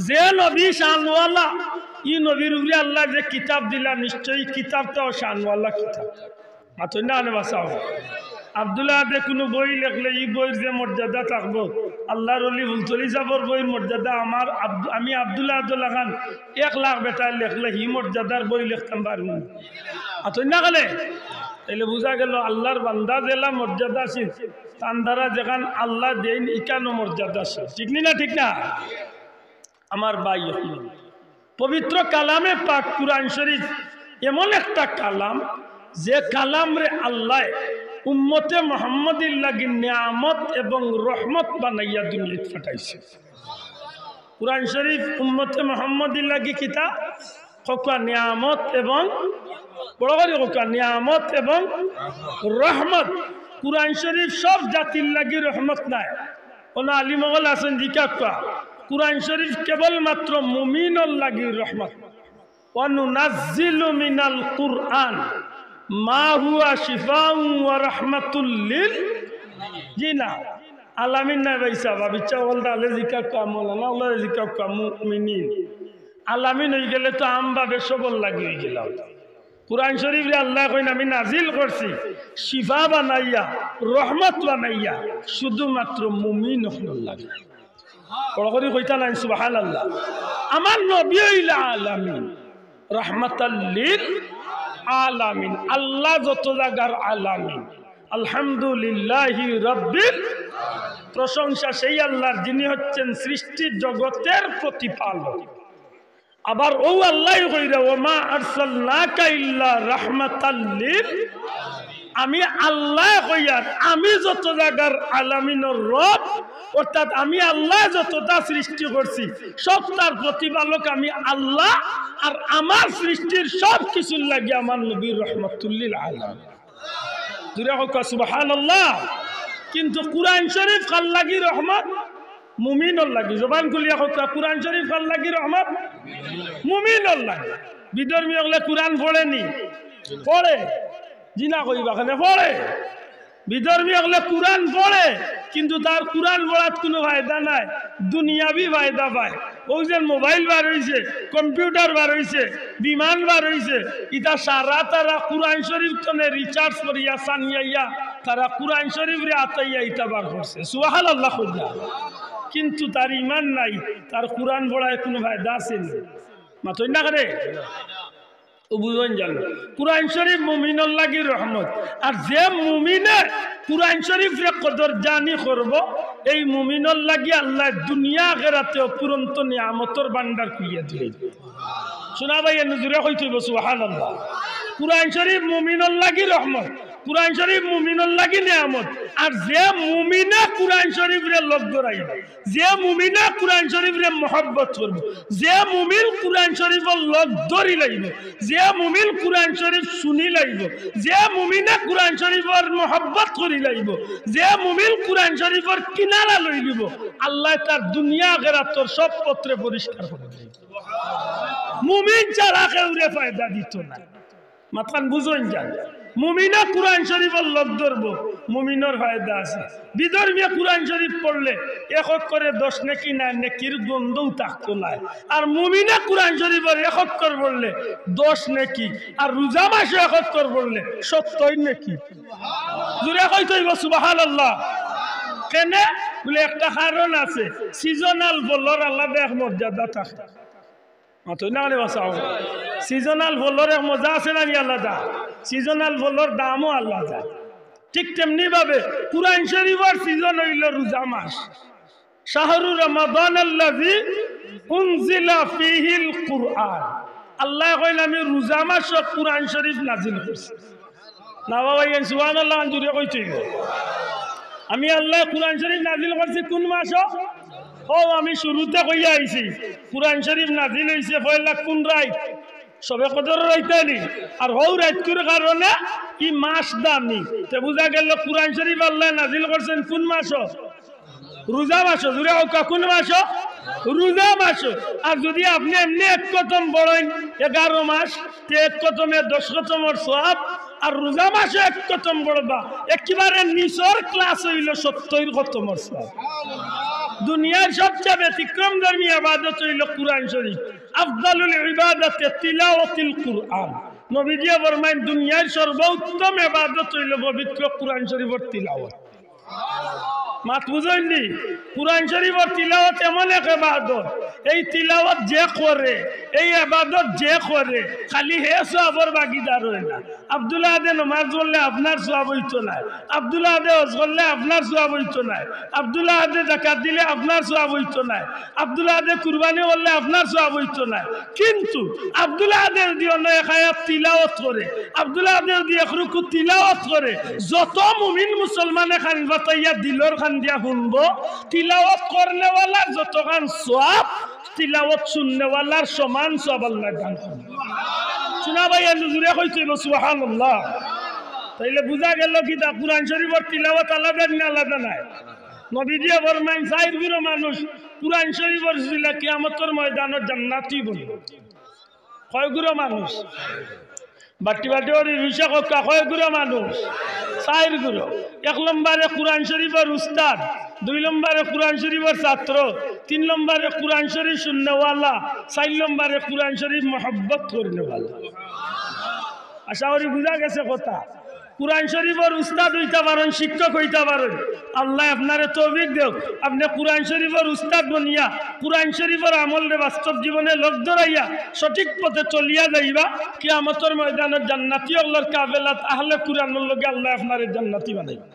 যে নবী শানওয়ালা, ই নবীর উপরে আল্লাহ যে কিতাব দিলা, নিশ্চয়ই কিতাবটাও শানওয়ালা কিতাব। মাতইন না, আনে বাঁচাও। আব্দুল্লাহ আদে কুনু বই লেখলে ই বইর যে মর্যাদা থাকবো, আল্লাহর অলি ফুলতলি সাবর বইর মর্যাদা আমার আব্দু-, আমি আব্দুল্লাহ আদুল্লাহ খান এক লাখ বেটায় লেখলে হি মর্যাদার বই লেখতাম পারমু না। মাতইন না কেনে? তাইলে বুঝা গেল আল্লাহর বান্দা যেলা মর্যাদা আছে, তান দ্বারা যেখান আল্লাহ দেইন ইখানও মর্যাদা আছে। ঠিক নি না? ঠিক না? আমার ভাই, পবিত্র কালামে পাক কুরআন শরীফ এমন একটা কালাম, যে কালামরে আল্লায় উম্মতে মুহাম্মদীর লাগি নিয়ামত এবং রহমত বানাইয়া দুনিয়াত পাঠাইছে। কুরআন শরীফ উম্মতে মুহাম্মদীর লাগি কিতা? কউক্কা নিয়ামত এবং, বড় করি কউক্কা, নিয়ামত এবং রহমত। কুরআন শরীফ সব জাতির লাগি রহমত নায়। অনো আলিম অকল আছইন, জিকাউক্কা, কুরআন শরীফ কেবলমাত্র মুমিনর লাগি রহমত। ওয়া নুনাজ্জিলু মিনাল কুরআন মা হুয়া শিফাউন ওয়া রাহমাতুল লিল, জি না, আলামিন নায় ভাইসাব, ইচ্ছা অকল তাইলে জিকাউক্কা, মৌলানা অকলরে জিকাউক্কা, মুমিনিন। আলামিন অইগেলে তো আমভাবে সবর লাগি অইগেলা। কুরআন শরীফরে আল্লায় কইন, "আমি নাজিল করছি শিফা বানাইয়া, রহমত বানাইয়া, শুধুমাত্র মুমিন অকলর লাগি।" বড় করি কইতা নায় সুবহানাল্লাহ। আমার নবী অইলা আলামিন, রাহমাতাল লিল আলামিন। আল্লাহ যত জাগার আলামিন। আলহামদুলিল্লাহি রাব্বিল, প্রশংসা সেই আল্লাহর, যিনি হচ্ছেন সৃষ্টি জগতের প্রতিপালক। আবার অউ আল্লায় কইরা, "ওয়া মা আরসালনাকা ইল্লা রাহমাতাল লিল।" আমি আল্লায় কইয়ার, আমি যত জাগার আলামিনর রব, অর্থাৎ আমি আল্লায় যততা সৃষ্টি করছি, সবতার প্রতিপালক আমি আল্লাহ, আর আমার সৃষ্টির সব কিছুর লাগি আমার নবী রহমাতুল লিল আলামিন। জুরে কউক্কা সুবহানাল্লাহ। কিন্তু কুরআন শরীফ কার লাগি রহমত? মুমিনর লাগি। জবান খুলিয়া কউক্কা, কুরআন শরীফ কার লাগি রহমত? মুমিনর লাগি। বিধর্মী অকলে কুরআন পড়ে নি? পড়ে। জি না কইবা কেনে? পড়ে। বিধর্মী অকলে কুরআন পড়ে, কিন্তু তার কুরআন পড়াত কুনু ফায়দা নাই, দুনিয়াবি ফায়দা পায়। অউ যে মোবাইল বার অইছে, কম্পিউটার বার অইছে, বিমান বার অইছে, ইতা সারা তারা কুরআন শরীফ তনে research করিয়া সানিয়াইয়া তারা কুরআন শরীফরে আতাইয়া ইতা বার করছে। সুবহানাল্লাহ কইলা। কিন্তু তার ইমান নাই, তার কুরআন পড়ায় কুনু ফায়দা আছে নি? মাতইন না কেনে? অউ বুঝইন জানো, কুরআন শরীফ মুমিনর লাগি রহমত। আর যে মুমিনে কুরআন শরীফরে কদর জানি করবো, এই মুমিনর লাগি আল্লায় দুনিয়া আখেরাতে অফুরন্ত নিয়ামতর ভান্ডার খুলিয়া দিলাইবো। শোনা ভাই, এনু জুরে কইতে অইবো সুবহানাল্লাহ। কুরআন শরীফ মুমিনর লাগি রহমত, কুরআন শরীফ মুমিনর লাগি নিয়ামত। আর যে মুমিনে কুরআন শরীফরে লগ ধরাইবো, যে মুমিনে কুরআন শরীফরে মহব্বত করবো, যে মুমিন কুরআন শরীফর লগ ধরি লাইবো, যে মুমিন কুরআন শরীফ শুনি লাইবো, যে মুমিনে কুরআন শরীফর মহব্বত করি লাইবো, যে মুমিন কুরআন শরীফর কিনারা লই লিবো, আল্লায় তার দুনিয়া আখেরাতর সব পথরে পরিষ্কার করি দিবো। মুমিন ছাড়া কেউরে ফায়দা দিতো নায়। মাতখান বুঝইন জান, মুমিনে কুরআন শরীফর লগ ধরবো, মুমিনর ফায়দা আছে। বিধর্মীয়ে কুরআন শরীফ পড়লে এক অক্ষরে দশ নেকি নায়, নেকির গন্ধও থাকতো নায়। আর মুমিনে কুরআন শরীফর এক অক্ষর পড়লে দশ নেকি, আর রোজা মাসো এক অক্ষর পড়লে সত্তইর নেকি। জুরে কইতে অইবো সুবহানাল্লাহ। কেনে? বুলে একটা কারণ আছে, সিজনাল ফলর আলাদা এক মর্যাদা থাকে। মাতইন না কেনে বাঁচাও? সিজনাল ফলর এক মজা আছে না নি আলাদা? সিজনাল ফলর দামও আলাদা। ঠিক তেমনি ভাবে কুরআন শরীফর সিজন অইলো রোজা মাস। শাহরু রমাদানাল্লাযী উনজিলা ফীহিল কুরআন। আল্লায় কইলা, "আমি রোজা মাসো কুরআন শরীফ নাজিল করছি।" না বাবা, ইয়ে সুবহানাল্লাহ, আন জুরে কইতে অইবো। আমি আল্লায় কুরআন শরীফ নাজিল করছি কুন মাসো? অউ আমি শুরুতে কইয়া আইছি, কুরআন শরীফ নাজিল অইছে পয়লা কুন রাইত? শবে কদরর রাইতে নি। আর হউ রাইতকুর কারণে ই মাস দামি। তে বুঝা গেলো কুরআন শরীফ আল্লায় নাজিল করছইন কুন মাসো? রোজা মাসো। জুরে কউক্কা, কুন মাসো? রোজা মাসো। আর যুদি আপনে এমনে এক খতম পড়ইন এগারো মাস, তে এক খতমে দশ খতমর সওয়াব, আর রোজা মাসো এক খতম পড়বা, একেবারে নিচর ক্লাস অইলো সত্তইর খতমর সওয়াব। দুনিয়ার সবচেয়ে ব্যতিক্রমধর্মী ইবাদত অইলো কুরআন শরীফ। আফদালুল ইবাদাতে তিলাওয়াতুল কুরআন। নবীজিয়ে ফরমাইন, দুনিয়ার সর্বোত্তম ইবাদত অইলো পবিত্র কুরআন শরীফর তিলাওয়াত। মাত বুঝইন নি? কুরআন শরীফর তিলাওয়াত এমন এক ইবাদত, এই তিলাওয়াত যে করে, এই ইবাদত যে করে, খালি হে সওয়াবর ভাগীদার অয় না। আব্দুল আহাদে নমাজ পড়লে আপনার সওয়াব অইতো নায়, আব্দুল আহাদে হজ করলে আপনার সওয়াব অইতো নায়, আব্দুল আহাদে যাকাত দিলে আপনার সওয়াব অইতো নায়, আব্দুল আহাদে কুরবানি করলে আপনার সওয়াব অইতো নায়। কিন্তু আব্দুল আহাদে যুদি অন্য এক আয়াত তিলাওয়াত করে, আব্দুল আহাদে যুদি এক রুকু তিলাওয়াত করে, যত মুমিন মুসলমানে কান পাতাইয়া দিলর কান দিয়া হুনবো, তিলাওয়াত করনেওয়ালার যতখান সওয়াব, তিলাওয়াত শুননেওয়ালার সমান সওয়াব আল্লায় দান করইন। শুনা ভাই, আন জুরে কইতে অইবো সুবহানাল্লাহ। তাইলে বুঝা গেলো কিতা, কুরআন শরীফর তিলাওয়াত আলাদা না আলাদা নায়? নবীজিয়ে ফরমাইন, চাইর গুরু মানুষ কুরআন শরীফর উছিলায় কিয়ামতর ময়দানো জান্নাতি বনবো। কয় গুরু মানুষ? বাট্টি বাট্টি করি রুইসা কউক্কা, কয় গুরু মানুষ? চাইর গুরু। এক নম্বরে কুরআন শরীফর উস্তাদ, দুই নম্বরে কুরআন শরীফর ছাত্র, তিন নম্বরে কুরআন শরীফ শুননেওয়ালা, চাইর নম্বরে কুরআন শরীফ মহব্বত করনেওয়ালা। আশা করি বুঝা গেছে কথা। কুরআন শরীফর উস্তাদ অইতা পারইন, শিক্ষক অইতা পারইন, আল্লায় আপনারে তৌফিক দেউক, আপনে কুরআন শরীফর উস্তাদ বনিয়া কুরআন শরীফর আমলরে বাস্তব জীবনে লগ ধরাইয়া সঠিক পথে চলিয়া যাইবা। কিয়ামতর ময়দানো জান্নাতি অকলর কাফেলাত আহলে কুরআনর লগে আল্লায় আপনারে জান্নাতি বানাইবা।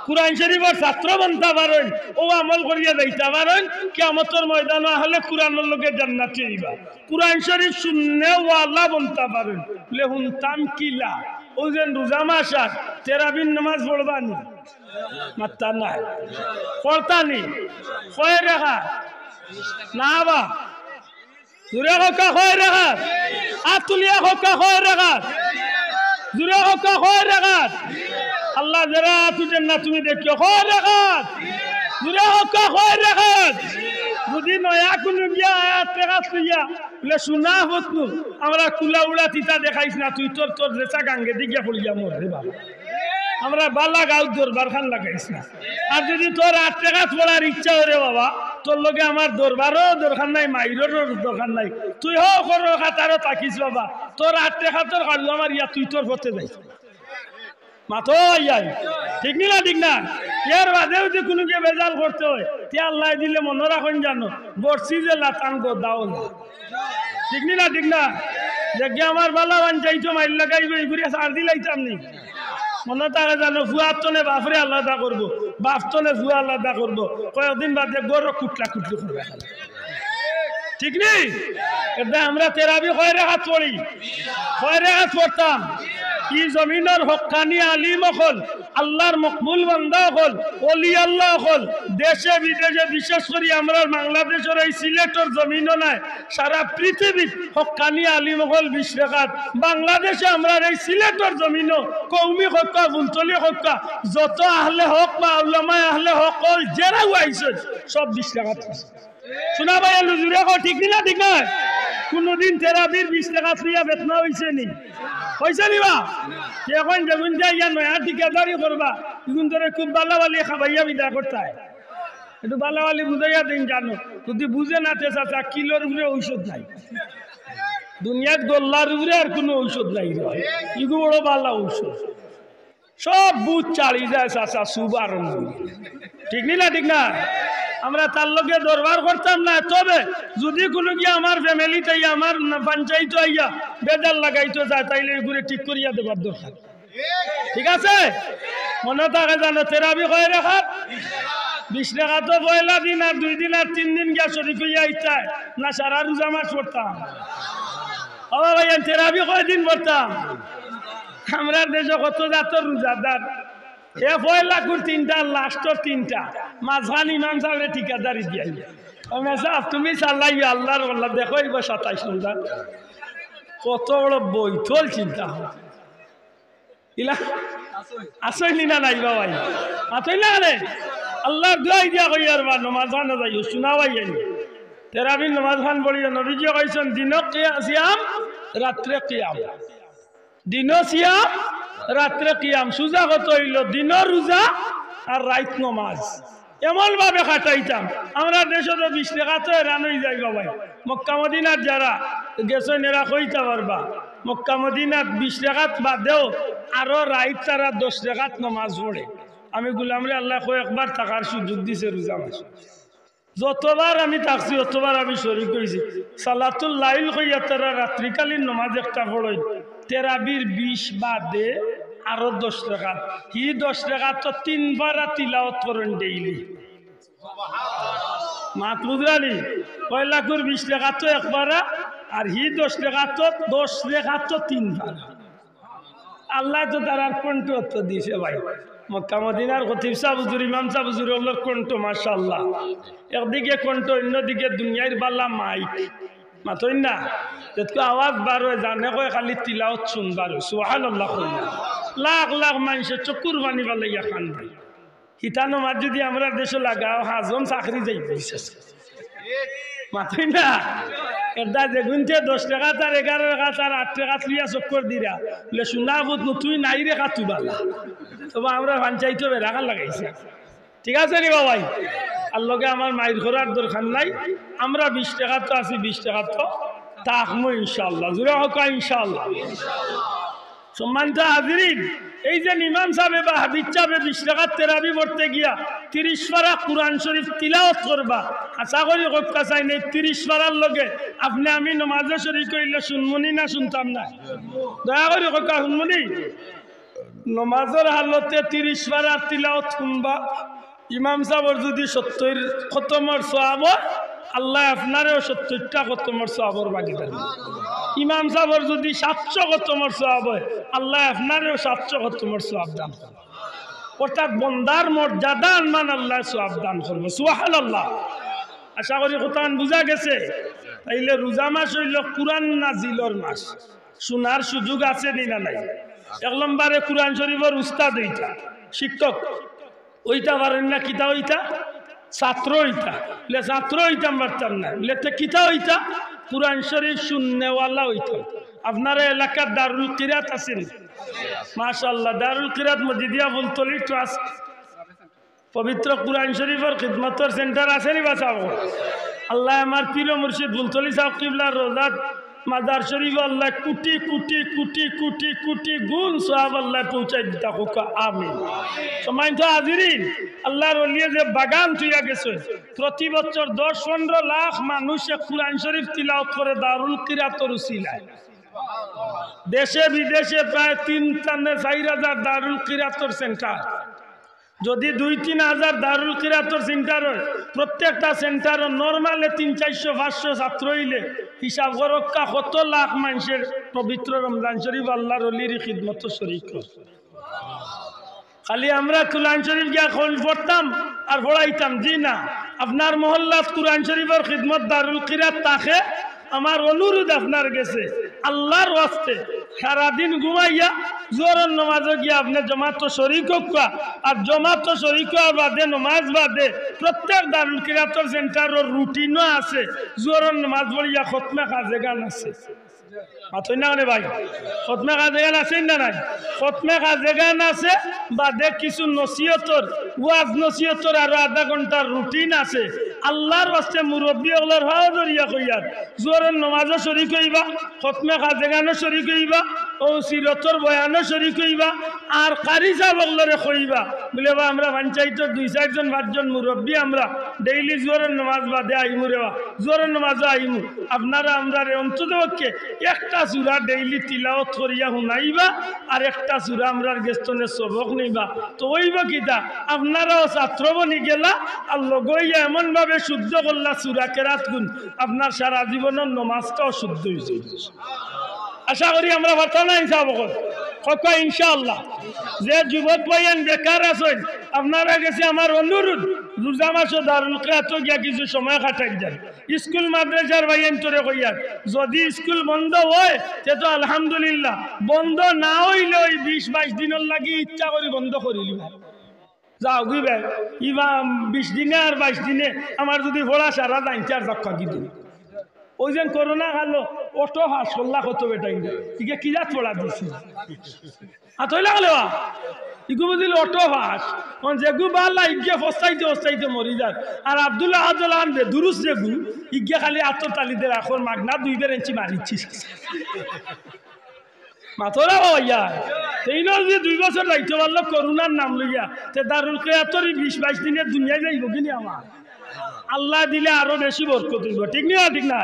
কুরআন শরীফর ছাত্র বনতা পারইন, অউ আমল করিয়া যাইতা পারইন, কিয়ামতর ময়দানো আহলে কুরআনর লগে জান্নাতি অইবা। কুরআন শরীফ শুননেওয়ালা বনতা পারইন। বুলে, হুনতাম কিলা? অউ যেন রোজা মাস আর তেরাবির নামাজ পড়বা নি? মাত্তা নাই। পড়তা নি? কয় রাকাত? না বা। জুরে কউক্কা কয় রাকাত? আত তুলিয়া কউক্কা কয় রাকাত? জুরে কউক্কা কয় রাকাত? আল্লাহ, যেরা আত তুলইন না তুমি দেখিও, কয় রাকাত? জুরে কউক্কা কয় রাকাত? যুদি নয়া কুনু গিয়া আত রাকাত লইয়া বুলে, "শুনা হতনু, আমরা কুলা উড়া তিতা দেখাইস না, তুই তোর, তোর রেচা গাঙ্গেদি গিয়া পড়িয়া মর রে বাবা। আমরা বালা গাঁওত দরবার খান লাগাইস না। আর যুদি তোর আত রাকাত পড়ার ইচ্ছা অয় রে বাবা, তোর লগে আমার দরবারও দরকার নাই, মাইররও দরকার নাই। তুই হউ করর কাতারো থাকিস বাবা, তোর আত রাকাতর কাড়ুয়া মারিয়া তুই তোর পথে যাইস।" মাতো ইয়াই। ঠিক নি না, ঠিক না? এর বাদেও যুদি কুনুগিয়ে বেজাল করতে অয়, তে আল্লায় দিলে মনো রাখইন জানো, বর্ষি যে লাতান গদাও না। ঠিক নি না, ঠিক না? যেগিয়ে আমার বালা বান যাইতো মাইর লাগাইবো, ইগুরে ছাড় দিলাইতাম নি। মনো থাকে জানো, ফুয়ার তনে বাফরে আলাদা করবো, বাফ তনে ফুয়া আলাদা করবো। কয়েকদিন বাদে ঘরো কুটলা কুটলি করবা। ঠিক নি? এরদায় আমরা তেরাবি কয় রাকাত পড়ি? কয় রাকাত পড়তাম? ই জমিনর হক্কানি আলিম অকল, আল্লার মকবুল বান্দা অকল, অলি আল্লা অকল, দেশে বিদেশে, বিশেষ করি আমরার বাংলাদেশর এই সিলেটর জমিনো নায়, সারা পৃথিবীত হক্কানি আলিম অকল বিশ রাকাত। বাংলাদেশে আমরার এই সিলেটর জমিনো কওমি কউক্কা, ফুলতলি কউক্কা, যত আহলে হক বা উলামায়ে আহলে হক অকল যেরাউ আইছইন, সব বিশ রাকাত। শুনা ভাই, আলু জুরে কও, ঠিক নি না, ঠিক নায়? কুনুদিন তেরাবির বিশ রেকাত লইয়া ফিতনা অইছে নি? অইছে নি বা? তে অখন যেগুইন্তে আইয়া নয়া ঠিকাদারি করবা, ইগুইন্তরে খুব ভালা ভালি খাবাইয়া বিদায় করতায়। একটু ভালা ভালি বুঝাইয়া দেইন জানো। যুদি বুঝে না তে চাচা, কিলোর উপরে ঔষধ নাই। দুনিয়াত গল্লার উপরে আর কুনু ঔষধ নাই রে। ইগু বড় ভালা ঔষধ। সব বুঝ ছাড়ি যায় চাচা, শুভ আরম্ভ। ঠিক নি না? ঠিক না? আমরা তার লগে দরবার করতাম না, তবে যুদি কুনুগিয়ে আমার ফ্যামিলিত আইয়া, আমার না-, পঞ্চায়েত আইয়া বেজার লাগাইতো চায়, তাইলে ইগুরে ঠিক করিয়া দেবার দরকার। ঠিক আছে? মনো থাকে জানো, তেরাবি কয় রেকাত? বিশ রেকাত। তো পয়লা দিন আর দুই দিন আর তিন দিন গিয়া শরিক অইয়া আইতায় না, সারা রোজা মাস পড়তাম। ও ভাই, তেরাবি কয়দিন পড়তাম? আমরার দেশো কত জাতর রোজাদার। এ পয়লাকুর তিনটা, লাস্টর তিনটা, মাঝখান ইমাম সাবরে ঠিকাদারি দিয়া। ও মেসাব, তুমি চালাইও, আল্লার ওয়াল্লা, দেখো এইবার সাতাইশ রোজা। কত বড় বৈঠল চিন্তা। ইলা আছইন নি না নাই বা ভাই? আছইন না রে? আল্লার দোয়াই দিয়া কইয়ার বা, নমাজ খানো যাইও, শুনা ভাই আইন। তেরাবির নমাজ খান পড়িও, নবীজি কইছইন, দিনো কিয়া-, সিয়াম, রাত্রে কিয়াম। দিনো সিয়াম, রাত্রে কিয়াম। সুজা কথা অইলো, দিনো রোজা আর রাইত নমাজ। এমন ভাবে কাটাইতাম, আমরার দেশো তো বিশ রেকাতো হেরান অই যাইবা ভাই। মক্কা মদিনার যারা গেছইন এরা কইতা পারবা, মক্কা মদিনাত বিশ রেকাত বাদেও আরো রাইত তারা দশ রেকাত নমাজ পড়ে। আমি গুলামরে আল্লায় কয়েকবার থাকার সুযোগ দিছে রোজা মাসো। যতবার আমি থাকছি, অতবার আমি শরিক অইছি। সালাতুল লাইল কইয়া তারা রাত্রিকালীন নমাজ একটা পড়ইন, তেরাবির বিশ বাদে আরো দশ রেকাত। হি দশ রেকাতো তিন পারা তিলাওত করইন ডেইলি। মাত বুঝরানি? পয়লাকুর বিশ রেকাতো এক পারা, আর হি দশ রেকাতো, দশ রেকাতো তিন পারা। আল্লায় তো তারার কণ্ঠ অত দিছে ভাই। মক্কা মদিনার খতিব সাব হুজুর, ইমাম সাব হুজুর অকলর কণ্ঠ, মাশাআল্লাহ। একদিকে কণ্ঠ, অইন্যদিকে দুনিয়ার ভালা মাইক। মাতইন না? যেতকু আওয়াজ বার অয়, জানে কয় খালি তিলাওত শুনবার অয়। সুবহানাল্লাহ কইন না। লাখ লাখ মানষে চকুর পানি ফালাইয়া কান্দে। হিতা নমাজ যুদি আমরার দেশো লাগাও, হাজম চাকরি যাইবো, বিশেষ করি। মাতইন না? এরদায় যেগুইন্তে দশ রেকাত আর এগারো রেকাত আর আট রেকাত লইয়া চক্কর দিরা, বুলে, "শুনা পুত, তুই নাই রেকাতু বালা।" তবে আমরা পঞ্চায়েতো বেড়াকার লাগাইছি। ঠিক আছে নি বা ভাই? আর লগে আমার মাইর করার দরকার নাই। আমরা বিশ রেকাতো আছি, বিশ রেকাতো থাকমু ইনশাআল্লাহ। জোরে কউক্কা ইনশাআল্লাহ। সম্মানিত হাজিরিন, এই যে ইমাম সাবে বা হাফিজ সাবে বিশ রেকাত তেরাবি পড়তে গিয়া তিরিশ পারা কুরআন শরিফ তিলাওত করবা, আশা করি কউক্কা চাইন, এই তিরিশ পারার লগে আপনে আমি নমাজো শরিক অইলে শুনমুনি না শুনতাম না? দয়া করি কউক্কা, শুনমুনি? নমাজর হালতে তিরিশ পারা তিলাওত শুনবা, ইমাম সাবর যুদি সত্তইর খতমর সওয়াব অয়, আল্লায় আপনারেও সত্তইরটা খতমর সওয়াবর ভাগিদার। ইমাম সাবর যুদি সাতশো খতমর সওয়াব অয়, আল্লায় আপনারেও সাতশো খতমর সওয়াব দান করবা। অর্থাৎ বন্দার মর্যাদার মান আল্লায় সওয়াব দান করবা। সুবহানাল্লাহ। আশা করি কথাখান বুঝা গেছে। তাইলে রোজা মাস অইলো কুরআন নাজিলর মাস। শুনার সুযোগ আছে নি না নাই? এক নম্বরে কুরআন শরিফর উস্তাদ অইতা, শিক্ষক, অইতা পারইন না, কিতা অইতা? ছাত্র অইতা। বুলে, "ছাত্র অইতাম পারতাম না।" বুলে, "তে কিতা অইতা?" "কুরআন শরিফ শুননেওয়ালা অইতাম।" আপনারার এলাকাত দারুল কিরাত আছে নি? মাশাআল্লাহ, দারুল কিরাত মজিদিয়া ফুলতলি ট্রাস্ট। পবিত্র কুরআন শরিফর খিদমতর সেন্টার আছে নি বা সাব? আল্লায় আমার পীর ও মুর্শিদ ফুলতলি সাব কিবলার রওজাত মাজার শরিফো আল্লায় কুটি কুটি কুটি কুটি কুটি গুণ সওয়াব আল্লায় পৌঁছাই দিতা কউক্কা, আমিন। সম্মানিত হাজিরিন, আল্লার ওলিয়ে যে বাগান থইয়া গেছইন, প্রতি বছর দশ পনরো লাখ মানষে কুরআন শরিফ তিলাওত করে দারুল কিরাতর উসিলায়। দেশে বিদেশে প্রায় তিন থানে চাইর হাজার দারুল কিরাতর সেন্টার। যুদি দুই তিন হাজার দারুল কিরাতর সেন্টার অয়, প্রত্যেকটা সেন্টারো নরমালে তিন চাইরশো পাঁচশো ছাত্র অইলে হিসাব করউক্কা কত লাখ মানষে পবিত্র রমজান শরিফো আল্লার ওলির খিদমতো শরিক অয়। খালি আমরা কুরআন শরিফ গিয়া কইল পড়তাম আর পড়াইতাম, জি না। আপনার মহল্লাত কুরআন শরিফর খিদমত দারুল কিরাত থাকে, আমার অনুরোধ আপনার গেছে, আল্লাহর ওয়াস্তে সারাদিন ঘুমাইয়া জোহরর নমাজো গিয়া আপনে জমাতো শরিক অউক্কা, আর জমাতো শরিক অওয়ার বাদে, নমাজ বাদে প্রত্যেক দারুল কিরাতর সেন্টারর রুটিনো আছে, জোহরর নমাজ পড়িয়া খতমে খাজেগান আছে। মাতইন না কেনে ভাই? খতমে খাজেগান আছে না নাই? খতমে খাজেগান আছে, বাদে কিছু নসিহতর, ওয়াজ নসিহতর আরো আধা ঘন্টার রুটিন আছে। আল্লাহর ওয়াস্তে মুরব্বি অকলর পাও ধরিয়া কইয়ার, জোহরর নমাজো শরিক অইবা, খতমে খাজেগানো শরিক অইবা, অউ সিরতর বয়ানো শরিক অইবা, আর কারি সাব অকলরে কইবা, বুলে, "বা, আমরা পঞ্চায়েতর দুই চাইরজন পাঁচজন মুরব্বি আমরা ডেইলি জোহরর নমাজ বাদে আইমু রে বা, জোহরর নমাজো আইমু, আপনারা আমরারে অন্তত পক্ষে একটা সূরা ডেইলি তিলাওয়াত করিয়া হুনাইবা, আর একটা সূরা আমরার গেছ থনে সবক নিবা।" তো অইবো কিতা, আপনারাও ছাত্র বনি গেলা, আর লগে অইয়া এমন ভাবে শুদ্ধ করলা সূরা কেরাতগুন, আপনার সারা জীবনর নমাজটাও শুদ্ধ অইযাইবো। আশা করি আমরা পারতাম না ইনশাআল্লাহ। কউক্কা ইনশাআল্লাহ। যে যুবক ভাইয়াইন বেকার আছইন, আপনারার গেছে আমার অনুরোধ, রোজা মাসো দারুল কিরাতো গিয়া কিছু সময় কাটাই যান। স্কুল মাদ্রাসার ভাইয়াইনতরে কইয়ার, যদি স্কুল বন্ধ অয়, তে তো আলহামদুলিল্লাহ, বন্ধ না অইলে অউ বিশ বাইশ দিনর লাগি ইচ্ছা করি বন্ধ করিলিবা। যাওগি ভাই, ইবা বিশ দিনে আর বাইশ দিনে আমার যদি পড়া সারা যাইতে আর যাউক্কা কি দিন। অউ যেন করোনা কালো অটো পাস করলা কত বেটাইন, ইগে কিরাত পড়া দিছি। আতই লাগলে বা, ইগু বুঝিল অটো পাস, অন যেগু বালা ইগে ফস্তাইতে ফস্তাইতে মরি যার। আর আব্দুল্লাহ আব্দুল্লাহ আনবে দুরুস যেগু, ইগে খালি আতর তালি দের, এখন মাগনা দুই বের ইঞ্চি মারিছি। মাতরা ভাইয়া, তেইনও যদি দুই বছর যাইতে পারলো করোনার নাম লইয়া, তে দারুল কিরাতর ই বিশ বাইশ দিনে দুনিয়ায় যাইবো কিনি আমার? আল্লায় দিলে আরো বেশি বরকত অইবো, ঠিক নি না? ঠিক না?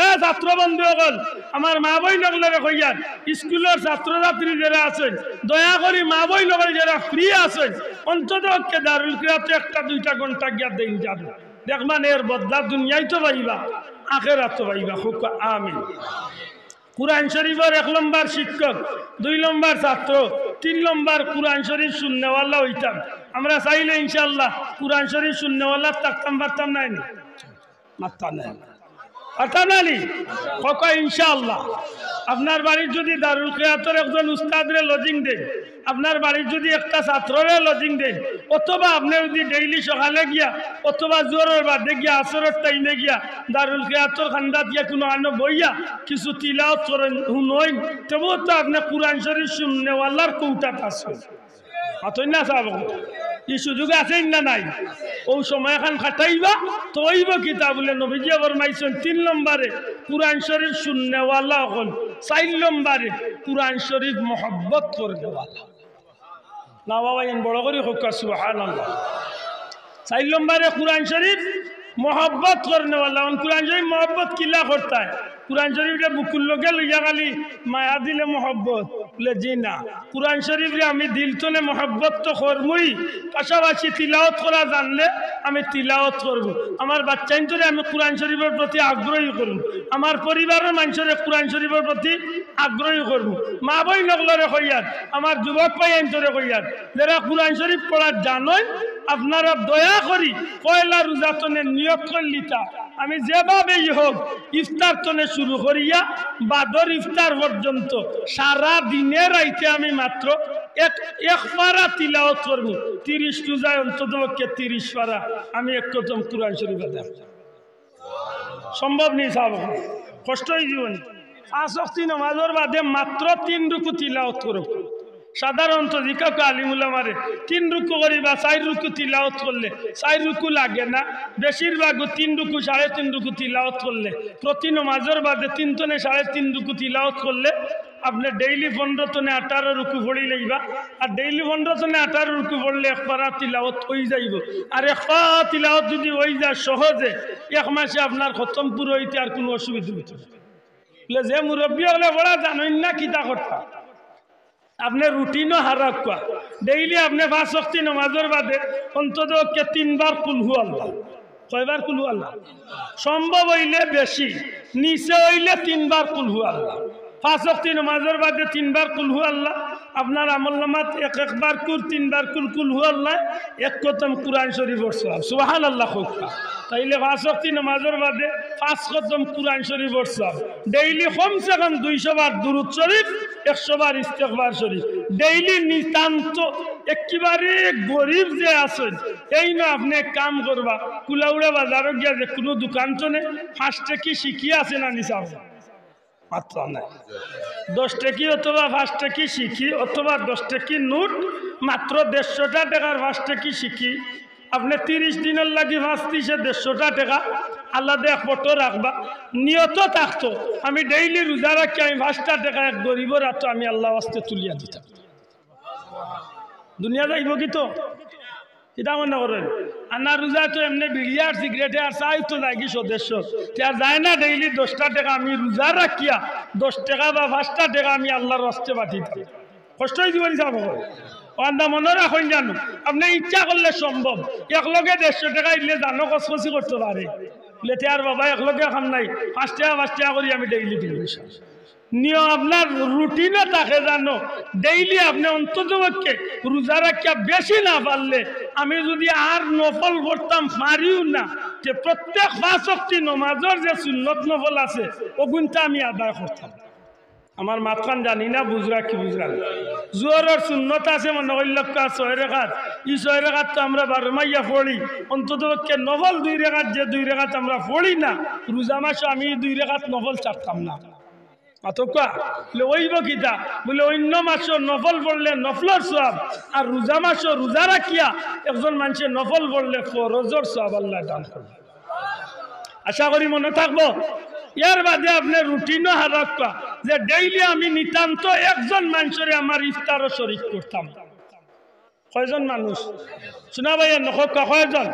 এ ছাত্র বন্ধু অকল, আমার মা বইন অকলরে কইয়ার, স্কুলর ছাত্র ছাত্রী যেরা আছইন, দয়া করি মা বইন অকল যেরা ফ্রি আছইন, অন্তত পক্ষে দারুল কিরাতো একটা দুইটা ঘন্টা গিয়া দেইন যান। দেখবা নে এর বদলা দুনিয়ায় তো পাইবা, আখেরাতো পাইবা। কউক্কা আমিন। কুরআন শরিফর এক লম্বর শিক্ষক, দুই লম্বর ছাত্র, তিন লম্বর কুরআন শরিফ হুননেওয়ালা অইতাম। আমরা চাইলে ইনশাআল্লাহ কুরআন শরিফ হুননেওয়ালা থাকতাম পারতাম নায় নি? পারতাম নায়। পারতাম নায় নি? কউক্কা ইনশাআল্লাহ। আপনার বাড়িত যদি দারুল কিরাতর একজন উস্তাদরে লজিং দেইন, আপনার বাড়িত যদি একটা ছাত্ররে লজিং দেইন, অথবা আপনে যদি ডেইলি সকালে গিয়া অথবা জোহরর বাদে গিয়া আসরর টাইমে গিয়া দারুল কিরাতর কান্দাত গিয়া কুনু আনো বইয়া কিছু তিলাওয়াত করইন, হুনইন, তবুও তো আপনে কুরআন শরিফ হুননেওয়ালার কউটাত আছইন। মাতইন না সাব, ই সুযোগ আছে না নাই? অউ সময়খান কাটাইবা, তো অইবো কিতা বুলে নবীজিয়ে ফরমাইছইন, তিন লম্বরে কুরআন শরিফ হুননেওয়ালা অকল, চাইর লম্বরে কুরআন শরিফ মহব্বত করনেওয়ালা। না বাবা, এন বড় করি কউক্কা, সুবহানাল্লাহ। চাইর লম্বরে কুরআন শরিফ মহব্বত করনেওয়ালা। অন কুরআন শরিফ মহব্বত কিলা করতায়? কুরআন শরিফরে বুকুর লগে লইয়া খালি মায়া দিলে মহব্বত? বুলে, জি না। কুরআন শরিফরে আমি দিল থনে মহব্বত তো করমুই, পাশাপাশি তিলাওয়াত করা জানলে আমি তিলাওয়াত করমু। আমার বাচ্চাইন্তরে আমি কুরআন শরিফর প্রতি আগ্রহী করমু, আমার পরিবারর মানষরে কুরআন শরিফর প্রতি আগ্রহী করমু। মা বইন অকলরে কইয়ার, আমার যুবক ভাইয়াইন্তরে কইয়ার, যেরা কুরআন শরিফ পড়া জানইন, আপনারা দয়া করি পয়লা রোজা থনে নিয়ত করিলিতা, আমি যেভাবেই হউক ইফতার থনে শুরু করিয়া বাদর ইফতার পর্যন্ত সারা দিনে রাইতে আমি মাত্র এক, এক পারা তিলাওয়াত করমু। তিরিশ রোজায় অন্তত পক্ষে তিরিশ পারা আমি এক খতম কুরআন শরিফ আদায়। সম্ভব নি সাব? কষ্ট অইযিবো নি? পাঁচ ওয়াক্তি নমাজর বাদে মাত্র তিন রুকু তিলাওয়াত করো। সাধারণত জিকাউক্কা আলিম উলামারে, তিন রুকু করি বা চাইর রুকু তিলাওয়াত করলে, চাইর রুকু লাগে না, বেশিরভাগ তিন রুকু, সাড়ে তিন রুকু তিলাওয়াত করলে, প্রতি নমাজর বাদে তিন থনে সাড়ে তিন রুকু তিলাওয়াত করলে আপনে ডেইলি পনরো থনে আঠারো রুকু পড়ি লইবা। আর ডেইলি পনরো থনে আঠারো রুকু পড়লে এক পারা তিলাওয়াত অইযাইবো। আর এক পারা তিলাওয়াত যুদি অইযায় সহজে, এক মাসে আপনার খতম পুরা অইতে আর কুনু অসুবিধা অইতো না। বুলে, যে মুরব্বি অকলে পড়া জানইন না, কিতা করতা? আপনে রুটিনো হারাউক্কা। ডেইলি আপনে পাঁচ ওয়াক্তি নমাজর বাদে অন্তত পক্ষে তিনবার কুলহু আল্লাহ। কয়বার কুলহু আল্লাহ? সম্ভব অইলে বেশি, নিচে অইলে তিনবার কুলহু আল্লাহ। পাঁচ ওয়াক্তি নমাজর বাদে তিনবার কুলহু আল্লাহ, আপনার আমলনামাত এক একবার কুল, তিনবার কুল, কুল হু আল্লাহ, এক খতম কুরআন শরীফর সওয়াব। সুবহানাল্লাহ কউক্কা। তাইলে পাঁচ ওয়াক্তি নামাজর বাদে পাঁচ খতম কুরআন শরীফর সওয়াব। ডেইলি কমসে কম দুইশো বার দুরুদ শরীফ, একশো বার ইস্তেগফার শরীফ। ডেইলি নিতান্ত একেবারে গরিব যে আছইন, এইন আপনে এক কাম করবা, কুলাউড়া বাজারো গিয়া যেকুনু দোকান থনে পাঁচ টেকি সিকি আছে না নি চাও? মাত্র নাই। দশ টেকি অথবা পাঁচ টেকি সিকি অথবা দশ টেকি নোট, মাত্র দেড়শোটা টেকার পাঁচ টেকি সিকি। আপনে তিরিশ দিনর লাগি পাঁচ তিরিশে দেড়শোটা টেকা আলাদা এক পটো রাখবা, নিয়ত থাকতো, আমি ডেইলি রোজা রাখি আমি পাঁচটা টেকা এক গরিবর আতো আমি আল্লার ওয়াস্তে তুলিয়া দিতাম। দুনিয়া যাইবো কি তো? কিতা মনে করইন? আনা রোজা তো এমনে বিড়িয়ে আর সিগারেটে আর চায় তো যায়গি সদস্য। তে আর যায় না, ডেইলি দশটা টেকা আমি রোজা রাখিয়া দশ টেকা বা পাঁচটা টেকা আমি আল্লার ওয়াস্তে পাঠাইতাম। কষ্ট অইযিবো নি সাব অকল? অখানতা মনো রাখইন জানো, আপনে ইচ্ছা করলে সম্ভব। একলগে দেড়শো টেকা ইলে জানো কচকচি করতো পারে। বুলে, "তে আর বাবা একলগে কাম নাই, পাঁচ টেকা পাঁচ টেকা করি আমি ডেইলি দিমু।" নিয়ম আপনার রুটিনো থাকে জানো, ডেইলি আপনে অন্তত পক্ষে রোজা রাখিয়া বেশি না পারলে, আমি যুদি আর নফল করতাম পারিও না, তে প্রত্যেক পাঁচ ওয়াক্তি নমাজর যে সুন্নত নফল আছে, অগুনতা আমি আদায় করতাম। আমার মাতখান জানি না বুঝরা কি বুঝরা না। জোহরর সুন্নত আছে মনো করিলাউক্কা ছয় রেকাত, ই ছয় রেকাত তো আমরা বারো মাইয়া পড়ি, অন্তত পক্ষে নফল দুই রেকাত, যে দুই রেকাত আমরা পড়ি না, রোজা মাসো আমি ই দুই রেকাত নফল ছাড়তাম না। মাতউক্কা, বুলে, "অইবো কিতা?" বুলে, "অইন্য মাসো নফল পড়লে নফলর সওয়াব, আর রোজা মাসো রোজা রাখিয়া একজন মানষে নফল পড়লে ফরজর সওয়াব আল্লায় দান করবা।" আশা করি মনো থাকবো। এর বাদে আপনে রুটিনো হারাউক্কা যে ডেইলি আমি নিতান্ত একজন মানষরে আমার ইফতারো শরিক করতাম। কয়জন মানুষ? শুনা ভাই, নকউক্কা কয়জন?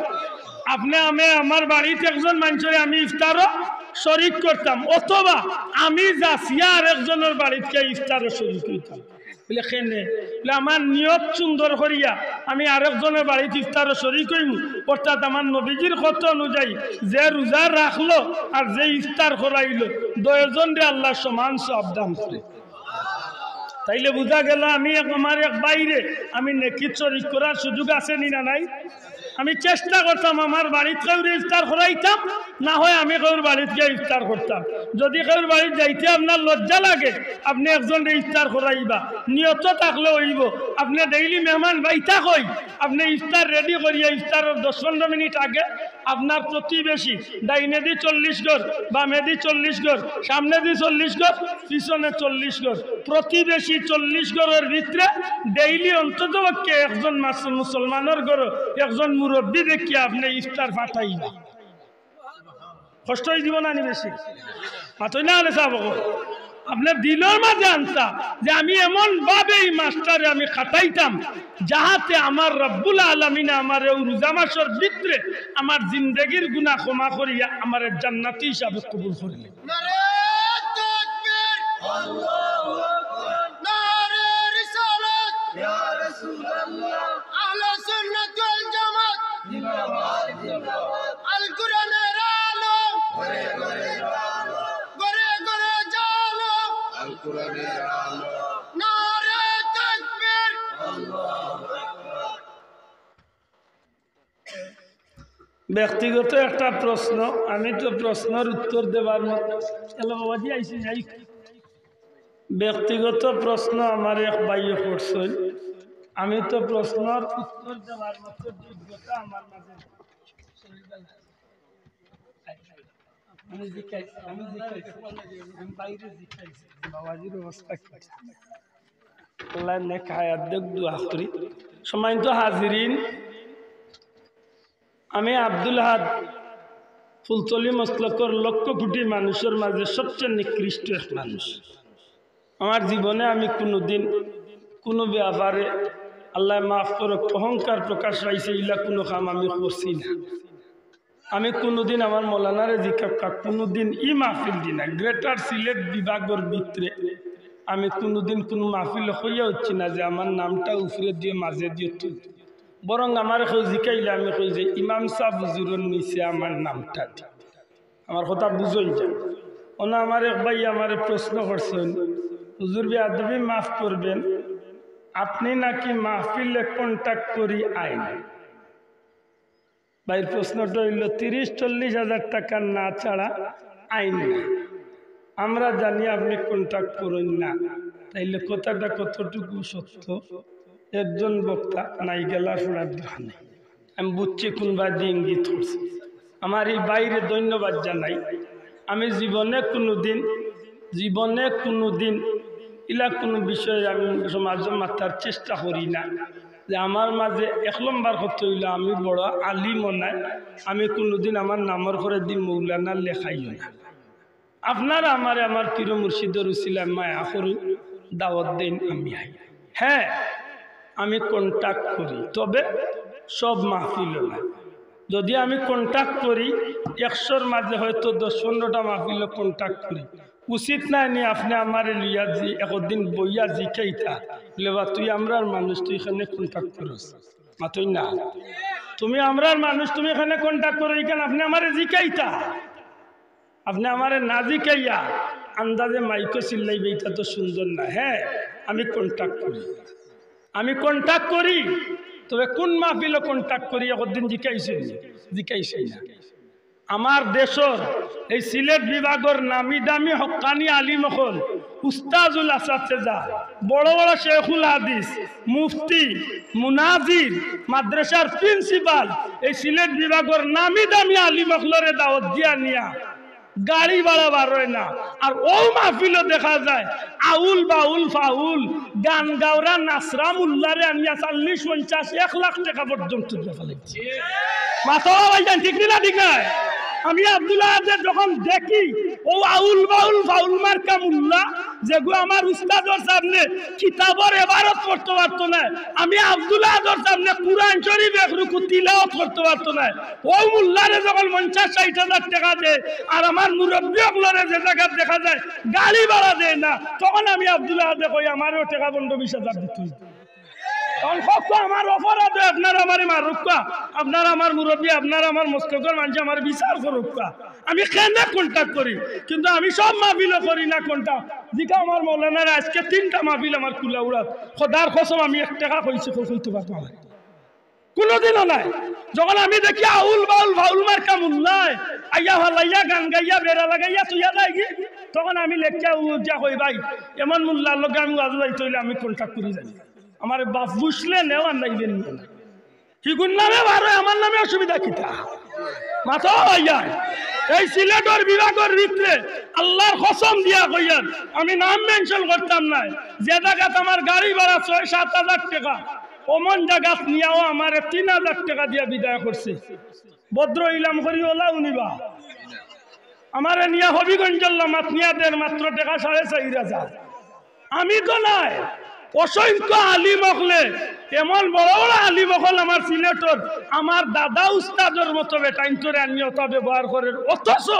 আপনে আমি আমার বাড়িত একজন মানষরে আমি ইফতারো শরিক করতাম, অথবা আমি যাচিয়া আরেকজনর বাড়িত গিয়া ইফতারো শরিক অইতাম। বুলে, "কেনে?" বুলে, "আমার নিয়ত সুন্দর করিয়া আমি আরেকজনর বাড়িত ইফতারো শরিক অইমু।" অর্থাৎ আমার নবীজির কথা অনুযায়ী যে রোজা রাখলো আর যে ইফতার করাইলো, দুইজনরে আল্লায় সমান সওয়াব দান করে। তাইলে বুঝা গেল, আমি এক, আমার এক ভাইরে আমি নেকিত শরিক করার সুযোগ আছে নি না নাই? আমি চেষ্টা করতাম আমার বাড়িত কেউরে ইফতার করাইতাম, না হয় আমি কেউর বাড়িত গিয়া ইফতার করতাম। যুদি কেউর বাড়িত যাইতে আপনার লজ্জা লাগে, আপনে একজনরে ইফতার করাইবা, নিয়ত থাকলে অইবো। আপনে ডেইলি মেহমান পাইতা কই, আপনে ইফতার রেডি করিয়া ইফতারর দশ পনরো মিনিট আগে আপনার প্রতিবেশী, ডাইনেদি চল্লিশ ঘর, বামেদি চল্লিশ ঘর, সামনেদি চল্লিশ ঘর, পিছনে চল্লিশ ঘর, প্রতিবেশী চল্লিশ ঘরর ভিতরে ডেইলি অন্তত পক্ষে একজন মাস-, মুসলমানর ঘরো একজন মুরব্বি দেখিয়া আপনে ইফতার পাঠাইবা। কষ্ট অইযিবো না নি বেশি? মাতইন না কেনে সাব অকল? আপনে দিলর মাঝে আনতা যে আমি এমন ভাবে ই মাসটারে আমি কাটাইতাম, যাহাতে আমার রব্বুল আলামিনে আমারে অউ রোজা মাসর ভিতরে আমার জিন্দেগির গুনা ক্ষমা করিয়া আমারে জান্নাতি হিসাবে কবুল করিলে। নারে তাকবীর! আল্লাহু আকবার! নারে রিসালাত! ইয়া রাসূলুল্লাহ! আহলে সুন্নাত ওয়াল জামাত! জিন্দাবাদ, জিন্দাবাদ! আল কোরআনের আলো! ঘরে ঘরে জালো! ঘরে ঘরে জালো! আল কোরআনের আলো! নারে তাকবীর! আল্লাহু আকবার! ব্যক্তিগত একটা প্রশ্ন, আমি তো প্রশ্নর উত্তর দেবার মতো, এলো বাবাজি আইছি, যাই। ব্যক্তিগত প্রশ্ন আমার এক ভাইয়ে করছইন, আমি তো প্রশ্নর উত্তর দেবার মতো যোগ্যতা আমার মাঝে নাই। আমি জিকাইছি, আমি জিকাইছি, আমি বাইরে জিকাইছি, বাবাজির অবস্থা কি? আল্লায় নেক হায়াত দেউক, দোয়া করি। সম্মানিত হাজিরিন, আমি আব্দুল আহাদ ফুলতলি মসলকর লক্ষ কোটি মানুষর মাঝে সবচেয়ে নিকৃষ্ট এক মানুষ। আমার জীবনে আমি কুনুদিন কুনু ব্যাপারে, আল্লায় মাফ করউক, অহংকার প্রকাশ পাইছে, ইলা কুনু কাম আমি করছি না। আমি কুনুদিন আমার মৌলানারে জিকাউক্কা, কুনুদিন ই মাহফিলদি না, গ্রেটার সিলেট বিভাগর ভিতরে আমি কুনুদিন কুনু মাহফিলো কইয়া উঠছি না যে আমার নামটা উপরেদিও মাঝেদিও তুল। বরং আমারে কেউ জিকাইলে আমি কই যে ইমাম সাব হুজুরর নিচে আমার নামটা দি। আমার কথা বুঝইন যান। অনো আমার এক ভাইয়ে আমারে প্রশ্ন করছইন, "হুজুর বেয়াদবি মাফ করবেন, আপনি নাকি মাহফিলে কন্ট্যাক্ট করি আইন? ভাইর প্রশ্নটা অইলো, তিরিশ চল্লিশ হাজার টাকা না ছাড়া আইন না। আমরা জানি আপনি কন্ট্যাক্ট করইন না, তাইলে কথাটা কতটুকু সত্য? একজন বক্তা নাই, গেলা শোনার দরকার নাই। আমি বুঝছি কোন বায়দি ইঙ্গিত করছে। আমার ই ভাইরে ধন্যবাদ জানাই। আমি জীবনে কোনোদিন, জীবনে কোনোদিন ইলা কোনো বিষয়ে আমি সমাজো মাতার চেষ্টা করি না। যে আমার মাঝে এক নম্বর কথা অইলো, আমি বড় আলিমও নায়, আমি কোনোদিন আমার নামর করেদি মৌলানা লেখাইও না। আপনারা আমারে আমার পীর মুর্শিদর উসিলায় মায়া করুন, দাওয়াত দেইন, আমি আই। হ্যাঁ, আমি কন্ট্যাক্ট করি, তবে সব মাহফিলো না। যদি আমি কন্ট্যাক্ট করি, একশোর মাঝে হয়তো দশ পনেরোটা মাহফিলো কন্ট্যাক্ট করি। উচিত নায় নি আপনে আমারে লইয়া জি একদিন বইয়া জিকাইতা, বলে, "বা, তুই আমরার মানুষ, তুই কেনে কন্ট্যাক্ট করস?" মাতইন না। "তুমি আমরার মানুষ, তুমি কেনে কন্ট্যাক্ট করো, ইখান আপনে আমারে জিকাইতা।" আপনে আমারে না জিকাইয়া আন্দাজে মাইকো চিল্লাইবা, ইটা তো সুন্দর না। হ্যাঁ, আমি কন্ট্যাক্ট করি, আমি কন্ট্যাক্ট করি, তবে কোন মাহফিলো কন্ট্যাক্ট করি একদিন জিকাইছইন নি? জিকাইছইন না। আমার দেশর এই সিলেট বিভাগর নামি দামি হক্কানি আলিম অকল, উস্তাজুল আসাতেজা, বড় বড় শেখুল হাদিস, মুফতি, মুনাজির, মাদ্রাসার প্রিন্সিপাল, এই সিলেট বিভাগর নামি দামি আলিম অকলরে দাওয়াত দিয়া নিয়া গাড়ি ভাড়া বার অয় না। আর অউ মাহফিলো দেখা যায় আউল বাউল ফাউল গান গাওরা নাসরা মুল্লারে আনিয়া চল্লিশ পঞ্চাশ এক লাখ টেকা পর্যন্ত দিয়া ফালাইছে। মাতো ভাইজান, ঠিক নি না? ঠিক নায়? আমি আব্দুল আহাদে যখন দেখি, অউ আউল বাউল ফাউল মার্কা মুল্লা, যেগু আমার উস্তাদর সামনে কিতাবর এবারত পড়তো পারতো নায়, আমি আব্দুল আহাদর সামনে কুরআন শরীফ এক রুকু তিলাওয়াত করতো পারতো নায়, অউ মুল্লারে যখন পঞ্চাশ ষাইট হাজার টেকা দেয়, আর আমার মুরব্বি অকলরে যে জাগাত দেখা যায় গাড়ি ভাড়া দেয় না, তখন আমি আব্দুল আহাদে কই, "আমারেও টেকা পনরো বিশ হাজার দিতে অইবো।" তখন কউক্কা আমার অপরাধ অয়, আপনারা আমারে মারউক্কা, আপনারা আমার মুরব্বি, আপনারা আমার মস্তকর মানষে আমারে বিচার করউক্কা। আমি কেনে কন্ট্যাক্ট করি, কিন্তু আমি সব মাহফিলো করি না কন্ট্যাক্ট। জিকাও আমার মৌলানারে, আইজকে তিনটা মাহফিল আমার কুলাউড়াত, খোদার কসম আমি এক টেকা কইছি, কই-, কইতো পারতো নায়। কুনুদিনও নায়। যখন আমি দেখি আউল বাউল ফাউল মার্কা মুল্লায় আইয়া ফালাইয়া গান গাইয়া বেড়া লাগাইয়া থইয়া যায়গি, তখন আমি লেখিয়া উঠিয়া কই, "ভাই, এমন মুল্লার লগে আমি ওয়াজো যাইতে অইলে আমি কন্ট্যাক্ট করি যাই।" আমারে বাফ বুঝলে নেও আর নাইলে নিও না। হিগুর নামে বারো, আমার নামে অসুবিধা কিতা? মাতো ভাইজান, এই সিলেটর বিভাগর ভিতরে আল্লার কসম দিয়া কইয়ার, আমি নাম মেনশন করতাম নায়, যে জাগাত আমার গাড়ি ভাড়া ছয় সাত হাজার টেকা, অমন জাগাত নিয়াও আমারে তিন হাজার টেকা দিয়া বিদায় করছে। ভদ্র ইলাম করি ওলাও নিবা। আমারে নিয়া হবিগঞ্জর লামাত নিয়া দের মাত্র টেকা সাড়ে চাইর হাজার। আমি তো নায়, অসংখ্য আলিম অকলে, এমন বড় বড় আলিম অকল আমার সিলেটর, আমার দাদা উস্তাদর মতো বেটাইন্তরে আনিয়া অতা ব্যবহার করের। অথচ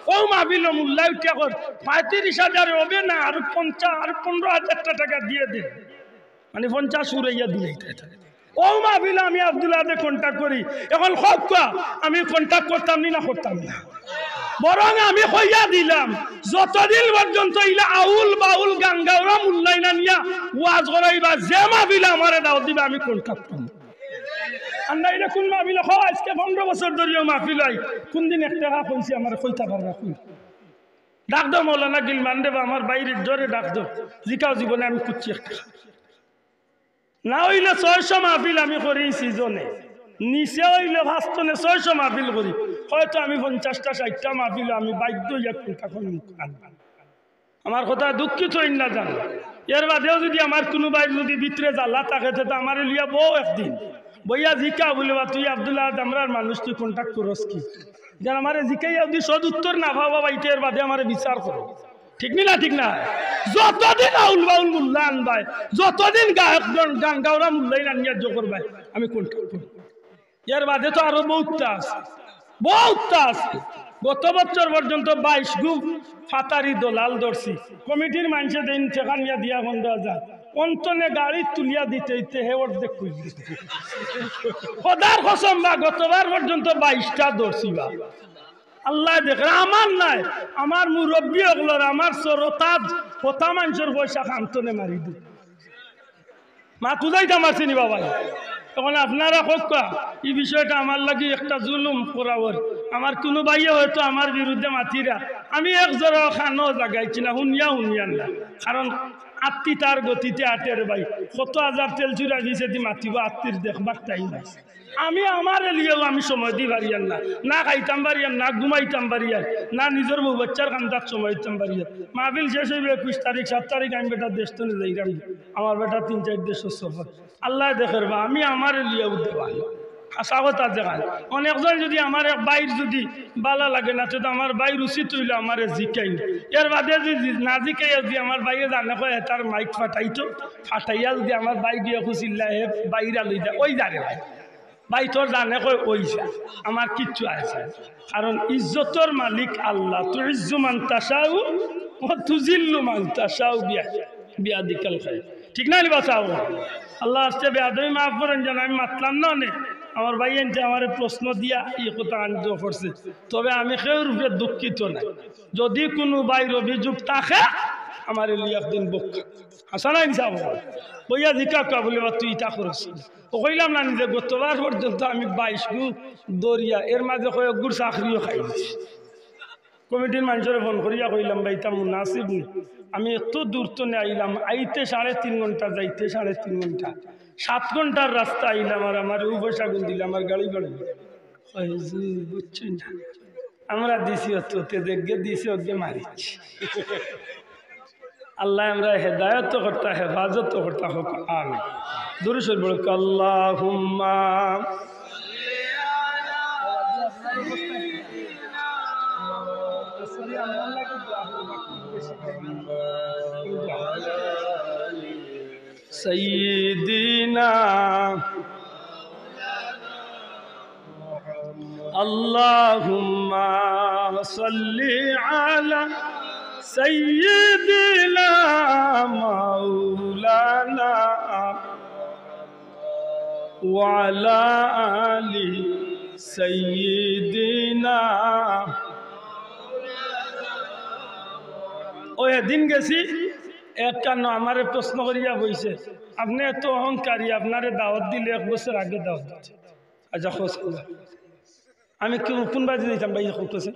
অউ মাহফিলো মুল্লায় উঠিয়া কর, পঁয়ত্রিশ হাজার অইবো না, আর পঞ্চাশ, আর পনরো হাজার টেকা দিয়া দে। মানে পঞ্চাশ উড়াইয়া দিলে এটা, এটা। অউ মাহফিলো আমি আব্দুল আহাদে কন্ট্যাক্ট করি। এখন কউক্কা, আমি কন্ট্যাক্ট করতাম নি না করতাম না? বরং আমি কইয়া দিলাম, যতদিন পর্যন্ত ইলা আউল বাউল গান গাওরা মুল্লায় না নিয়া ওয়াজ করাইবা, যে মাহফিলো আমারে দাওয়াত দিবা, আমি কন্ট্যাক্ট করমু। আর নাইলে কুন মাহফিলো কও, আইজকে পনরো বছর ধরিও মাহফিল অয়, কুনদিন এক টেকা কইছি আমারে কইতা পারবা কুন? ডাক দেও মৌলানা গিলমান রে বা আমার ভাইরে, জোরে ডাক দেও, জিকাও জীবনে আমি কুচ্ছি এক টেকা। না অইলে ছয়শো মাহফিল আমি করি সিজনে, নিচে অইলে পাঁচশো নে ছয়শো মাহফিল করি, হয়তো আমি পঞ্চাশটা ষাইটটা মাহফিল আমি বাধ্য অইয়া কুনটা কুন মুখ আনবো। আমার কথায় দুঃখিত অইন না জানো। এর বাদেও যুদি আমার কুনু ভাইর যুদি ভিতরে জ্বালা থাকে, তে আমারে লইয়া বও একদিন, বইয়া জিকাও বুলে, "বা তুই আব্দুল আহাদ আমরার মানুষ, তুই কন্ট্যাক্ট করস কি?" যেন আমারে জিকাইয়া যুদি সদ উত্তর না পাও বা, ইতে এর বাদে আমারে বিচার করো। ঠিক নি না? ঠিক না? যতদিন আউল বাউল মুল্লা আনবায়, যতদিন গায়ক গান, গান গাওরা মুল্লাইন আনিয়া জো করবায়, আমি কন্ট্যাক্ট করমু। এর বাদে তো আরো বউততা আছে, বউততা আছে। গত বছর পর্যন্ত বাইশ গু ফাতারি দলাল ধরছি। কমিটির মানষে দেইন টেকা নিয়া দিয়া পনরো হাজার। অন্তনে গাড়িত তুলিয়া দিতে দিতে হে অর্ধেক কই দিছে। খোদার কসম বা, গতবার পর্যন্ত বাইশটা ধরছি বা। আল্লায় দেখরা, আমার নায়, আমার মুরব্বি অকলর, আমার সরতাজ, হতা মানষর পয়সা খান্তনে মারি দি। মাত বুঝাইতাম পারছি নি বাবা? এখন আপনারা কউক্কা, ই বিষয়টা আমার লাগি একটা জুলুম করা অর। আমার কুনু ভাইয়ে হয়তো আমার বিরুদ্ধে মাতিরা, আমি এক জরা কানো জাগাইছি না, হুনিয়া হুনিয়ার না। কারণ আত্তি তার গতিতে আটের ভাই, কত হাজার তেল চুরা পিছেদি মাতিবো, আত্তির দেখবার টাইম আছে। আমি আমারে লিয়াও আমি সময় দি পারিয়ার না, না খাইতাম পারিয়ার, না ঘুমাইতাম পারিয়ার, না নিজর বউ বাচ্চার কান্দাত সময় দিতাম পারিয়ার। মাহফিল শেষ অইবো একুশ তারিখ, সাত তারিখ আমি বেটা দেশ তনে যাইরাম, আমার বেটা তিন চাইর দেশর সফর। আল্লায় দেখের বা, আমি আমারে লিয়াও দেওয়া। হাছা কথা যেখান, অনেকজন যুদি আমার এক ভাইর যুদি ভালা লাগে না, তে আমার ভাইর উচিত অইলো আমারে জিকাইন। এর বাদে যুদি জি-, না জিকাইয়া যুদি আমার ভাইয়ে জানে কয়, "এ তার মাইক ফাটাইতো, ফাটাইয়া যুদি আমার ভাই গিয়া খুশিল্লা, হে বাইরা লই যা, ওই যা রে ভাই। ভাই তোর জানে কয়, ওই যা, আমার কিচ্ছু আছে।" কারণ ইজ্জতর মালিক আল্লাহ, তুইজ্জু মান তাশাউ ওয়া তুজিল্লু মান তাশাউ বিয়া-, বিয়াদিকাল খাইর। ঠিক না নি বা? আল্লাহ আস্তে বেয়াদবি মাফ করইন যেন, আমি মাতলাম না অনেক। আমার ভাইয়াইন্তে আমারে প্রশ্ন দিয়া ই কথা আনতে করছে, তবে আমি কেউর উপরে দুঃখিত নাই। যুদি কুনু ভাইর অভিযোগ থাকে, আমারে লিয়া একদিন বউক্কা। হাছা না ইনসাফ অয়? বইয়া জিকাউক্কা বুলে, "বা তুই ইতা করছস?" ও কইলাম না নিজে, গতবার পর্যন্ত আমি বাইশ গু দরিয়া, এর মাঝে কয়েক গুর চাকরিও খাইলিছি। কমিটির মানষরে ফোন করিয়া কইলাম, "ভাই, ইতা মুনাসিব নি? আমি এত দূর তনে আইলাম, আইতে সাড়ে তিন ঘন্টা, যাইতে সাড়ে তিন ঘন্টা, সাত ঘন্টার রাস্তা আইলাম, আর আমারে অউ পয়সাগুন দিলে আমার গাড়ি ভাড়া।" কয়, "হুজুর, বুঝছইন না, আমরা দিছি অত, তে দেখগে দিছে, অতগে মারিছি।" আল্লায় আমরারে হেদায়ত করতা, হেফাজত করতা হউক, আমিন। দুরূদ শরীফ পড়ুক, আল্লাহুম্মা। سيدنا اللهم صل على سيدنا مولانا وعلى آل سيدنا। ওই দিন গেছি, একখান আমারে প্রশ্ন করিয়া বইছে, "আপনে এত অহংকারী, আপনারে দাওয়াত দিলে এক বছর আগে দাওয়াত দিতে।" আচ্ছা, খোঁজ খবর। আমি কি কোন বাজে দিতাম ভাই, এখন কইছে?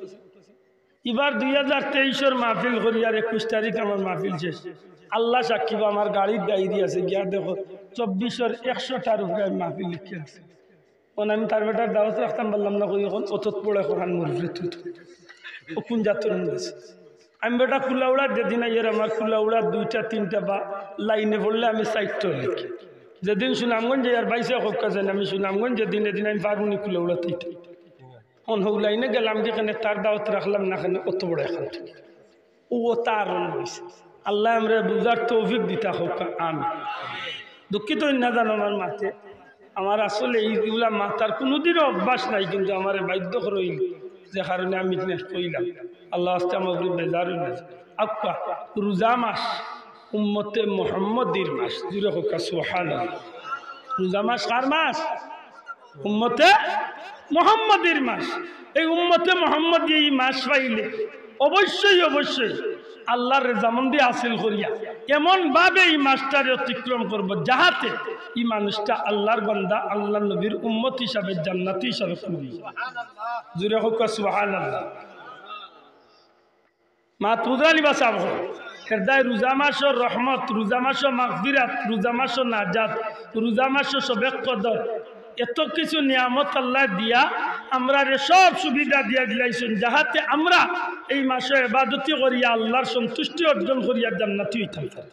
এবার দুই হাজার তেইশর মাহফিল করি আর একুশ তারিখ আমার মাহফিল শেষ। আল্লাহ সাক্ষী বা আমার গাড়ির ডায়েরি আছে, গিয়া দেখো চব্বিশর একশোটার উপরে আমি মাহফিল লিখে আছে। অখন আমি তার বেটার দাওয়াত রাখতাম পারলাম না, কই অখন অতত পড়ে কোরআন মরবে তুই তো। ও কোন জাতর মানুষ? আমি বেটা কুলাউড়ার যেদিন আইয়ার আমার কুলাউড়ার দুইটা তিনটা বা লাইনে পড়লে আমি সাইটটা লিখি। যেদিন সুনামগঞ্জ যাইয়ার বাইশে হক কাছে আমি সুনামগঞ্জ যেদিন এদিন আমি পারমুনি কুলাউড়াতে ইটা। অখন হউ লাইনে গেলাম যেখানে তার দাওয়াত রাখলাম না, কেনে অত বড় এখন। ও তার অন হইছে। আল্লায় আমরারে বুঝার তৌফিক দিতা হউক, আমিন। দুঃখিত অইন না জানো আমার মাতে, আমার আসলে ইগুলা মাতার কুনুদিনও অভ্যাস নাই, কিন্তু আমারে বাধ্য করইল, যে কারণে আমি ইখান কইলাম। আল্লাহ আস্তে আমার উপরে বেজার অইন না। আক্কা, রোজা মাস, উম্মতে মুহাম্মদীর মাস, জুরে কউক্কা সুবহানাল্লাহ। রোজা মাস কার মাস? উম্মতে মুহাম্মদীর মাস। এই উম্মতে মুহাম্মদী এই মাস পাইলে অবশ্যই, অবশ্যই আল্লাহর রেজামন্দি হাসিল করিয়া এমন ভাবে এই মাসটারে অতিক্রম করব, যাহাতে এই মানুষটা আল্লাহর বান্দা, আল্লাহর নবীর উম্মত হিসাবে, জান্নাতি হিসাবে কবুল। জুরে কউক্কা সুবহানাল্লাহ। মাত বুঝরা নি বা সাব? এর দায় রোজা মাসর রহমত, রোজা মাসর মাগফিরাত, রোজা মাসর নাজাত, রোজা মাসর শবে কদর, এত কিছু নিয়ামত আল্লায় দিয়া আমরারে সব সুবিধা দিয়া দিলাইছইন, যাহাতে আমরা এই মাসো ইবাদতি করিয়া আল্লাহর সন্তুষ্টি অর্জন করিয়া জান্নাতি অইতাম পারি।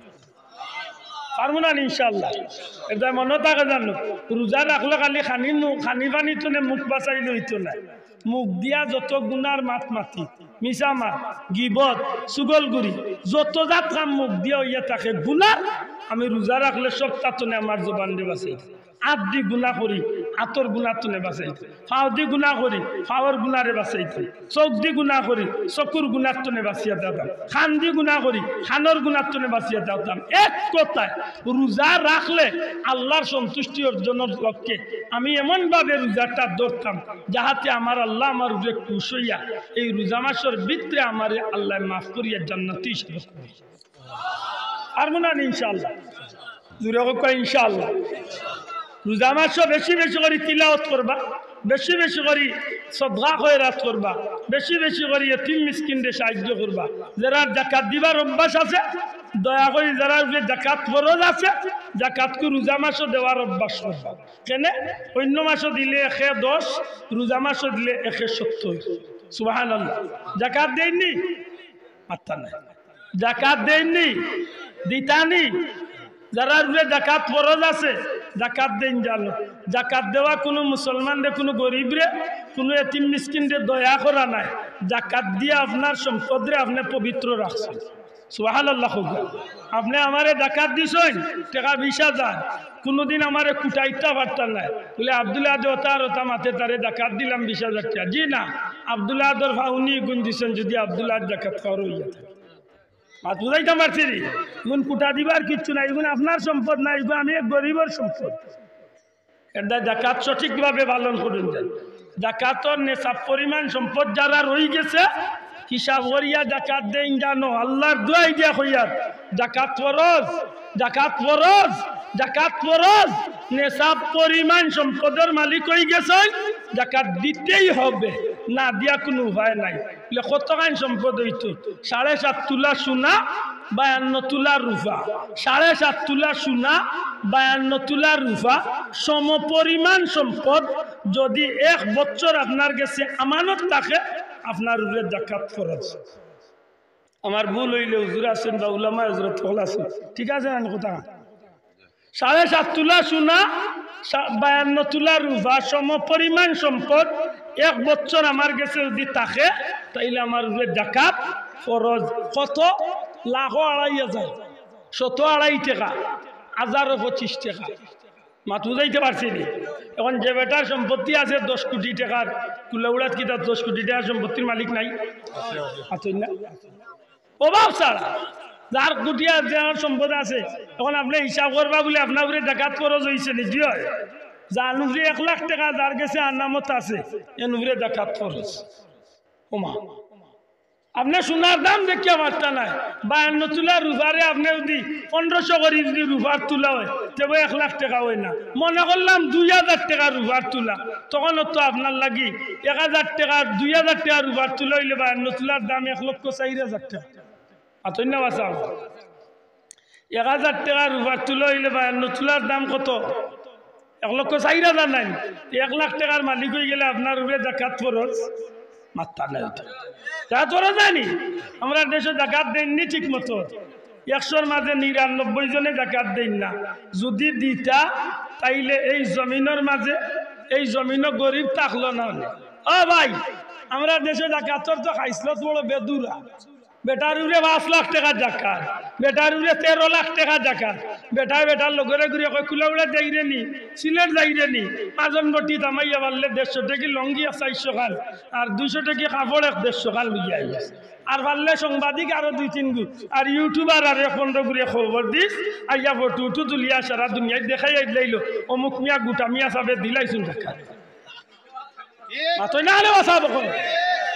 পারমু না নি ইনশাআল্লাহ? এর দায় মনো থাকে জানো, রোজা রাখলে খালি খানি মু-, খানি পানি তনে মুখ বাচাইলে অইতো নায়। মুখ দিয়া যত গুনার মাত মাতি, মিছা মাত, গিবত, চুগলখুরি, যত জাত কাম মুখ দিয়া অইয়া থাকে গুনার, আমি রোজা রাখলে সবতা তনে আমার জবানরে বাচাইতাম। আত দি গুনা করি, আতর গুনা তনে বাচাইতাম। পাও দি গুনা করি, পাওর গুনারে বাচাইতাম। চউখ দি গুনা করি, চকুর গুনার তনে বাচিয়া দিতাম। কান দি গুনা করি, কানর গুনার তনে বাচিয়া দিতাম। এক কথায়, রোজা রাখলে আল্লাহর সন্তুষ্টি অর্জনর লক্ষ্যে আমি এমন ভাবে রোজাটা ধরতাম, যাহাতে আমার আল্লাহ আমার উপরে খুশ অইয়া এই রোজা মাসর ভিতরে আমারে আল্লায় মাফ করিয়া জান্নাতি হিসাবে কবুল। পারমু না নি ইনশাআল্লাহ? জুরে কউক্কা ইনশাআল্লাহ। রোজা মাসো বেশি বেশি করি তিলাওয়াত করবা, বেশি বেশি করি সদকা খয়রাত করবা, বেশি বেশি করি এতিম মিসকিনরে সাহায্য করবা। যারার জাকাত দিবার অভ্যাস আছে, দয়া করি যারার উপরে জাকাত ফরজ আছে, জাকাতকু রোজা মাসো দেওয়ার অভ্যাস করবা। কেনে? অইন্য মাসো দিলে একে দশ, রোজা মাসো দিলে একে সত্তর। সুবহানাল্লাহ। জাকাত দেইননি? মাত্তা নাই। জাকাত দেইননি? দিতানি? যারার উপরে জাকাত ফরজ আছে, জাকাত দেইন জানো। জাকাত দেওয়া কুনু মুসলমানরে, কুনু গরিবরে, কুনু এতিম মিসকিনরে দয়া করা নায়। জাকাত দিয়া আপনার সম্পদরে আপনে পবিত্র রাখছইন। সুবহানাল্লাহ কউক্কা। আপনে আমারে জাকাত দিছইন, টেকা বিশ হাজার, কুনুদিন আমারে কুটাইতা পারতা নায়। বুলে, "আব্দুল আহাদে অতা আর অতা মাতে, তারে জাকাত দিলাম বিশ হাজার টেকা।" জি না, আব্দুল আহাদর ফাউনি ইগুন দিছইন, যুদি আব্দুল আহাদ জাকাত খাওয়ার অইয়া থাকে। মাত বুঝাইতাম পারছি নি? ইগুন কুটা দিবার কিচ্ছু নাই, ইগুন আপনার সম্পদ নায়, ইগুন আমি এক গরিবর সম্পদ। এরদায় জাকাত সঠিকভাবে পালন করইন যান। জাকাতর নেশাব পরিমাণ সম্পদ যারার রইগেছে, হিসাব করিয়া জাকাত দেইন জানো। আল্লার দোয়াই দিয়া কইয়ার, জাকাত ফরজ, জাকাত ফরজ, জাকাত ফরজ। নেশাব পরিমাণ সম্পদর মালিক অইগেছইন, জাকাত দিতেই হবে, না দিয়া কুনু উপায় নাই। বুলে, কতখান সম্পদ অইতো? সাড়ে সাত তুলা সোনা, বায়ান্ন তুলা রুপা। সাড়ে সাত তুলা সোনা, বায়ান্ন তুলা রুপা, সমপরিমাণ সম্পদ যুদি এক বছর আপনার গেছে আমানত থাকে, আপনার উপরে জাকাত ফরজ। আমার ভুল অইলে হুজুর আছইন বা উলামায়ে হজরত অকল আছইন, ঠিক আছে না কথা? সাড়ে সাত তুলা সোনা, সা-, বায়ান্ন তুলা রুপা, সমপরিমাণ সম্পদ এক বছর আমার গেছে যুদি থাকে, তাইলে আমার উপরে জাকাত ফরজ। কত? লাখো আড়াই হাজার, শতো আড়াই টেকা, হাজারো পঁচিশ টেকা। মাত বুঝাইতে পারছি নি? এখন যে বেটার সম্পত্তি আছে দশ কুটি টেকার, কুলাউড়াত কিতা দশ কুটি টেকার সম্পত্তির মালিক নাই? আছইন না? অভাব ছাড়া। যার কুটি আছে, যার সম্পদ আছে, এখন আপনে হিসাব করবা বুলে আপনার উপরে জাকাত ফরজ অইছে নি? জি অয়। যার উপরে এক লাখ টেকা যার গেছে আমানত আছে, এন উপরে জাকাত ফরজ। ওমা, আপনে সোনার দাম দেখিয়া পারতা নায়। বায়ান্ন তুলা রুপারে আপনে যুদি পনরোশো করি যুদি রুপার তুলা অয়, তেবো এক লাখ টেকা অয় না। মনে করলাম দুই হাজার টেকা রুপার তুলা, তখন তো আপনার লাগি এক হাজার টেকা, দুই হাজার টেকা রুপার তুলা অইলে বায়ান্ন তুলার দাম এক লক্ষ চাইর হাজার টেকা। আতই না বাসাও? এক হাজার টেকা রুপার তুলা অইলে বায়ান্ন তুলার দাম কত? এক লক্ষ চাইর হাজার নায় নি? এক লাখ টেকার মালিক অইগেলে আপনার উপরে জাকাত ফরজ? মাত্তা নাই তো। জাকাত ফরজ নায় নি? আমরার দেশো জাকাত দেইন নি ঠিক মতো। একশোর মাঝে নিরানব্বই জনে জাকাত দেইন না। যুদি দিতা, তাইলে এই জমিনর মাঝে, এই জমিনো গরিব থাকলো না অনে। ও ভাই, আমরার দেশো জাকাতর তো খাইছলত বড় বেদুরা। বেটার উপরে পাঁচ লাখ টেকা জাকাত, বেটার উপরে তেরো লাখ টেকা জাকাত। বেটায় বেটার লগরে ঘুরিয়া কয়, "কুলাউড়া যাইরে নি, সিলেট যাইরে নি?" মাজন বটি দামাইয়া পারলে দেড়শো টেকি লঙ্গি এক চাইরশো খান, আর দুইশো টেকি কাপড় এক দেড়শো খান লইয়া আইস। আর পারলে সাংবাদিক আরো দুই তিন গু, আর YouTuber আরো এক পনরো গুরে খবর দিস, আইয়া ফটো উঠু তুলিয়া সারা দুনিয়াত দেখাইয়া দিলাইলো, "অমুক মিয়া গুটা মিয়া সাবে দিলাইছুন জাকাত।" মাতই না রে বাসা বকো।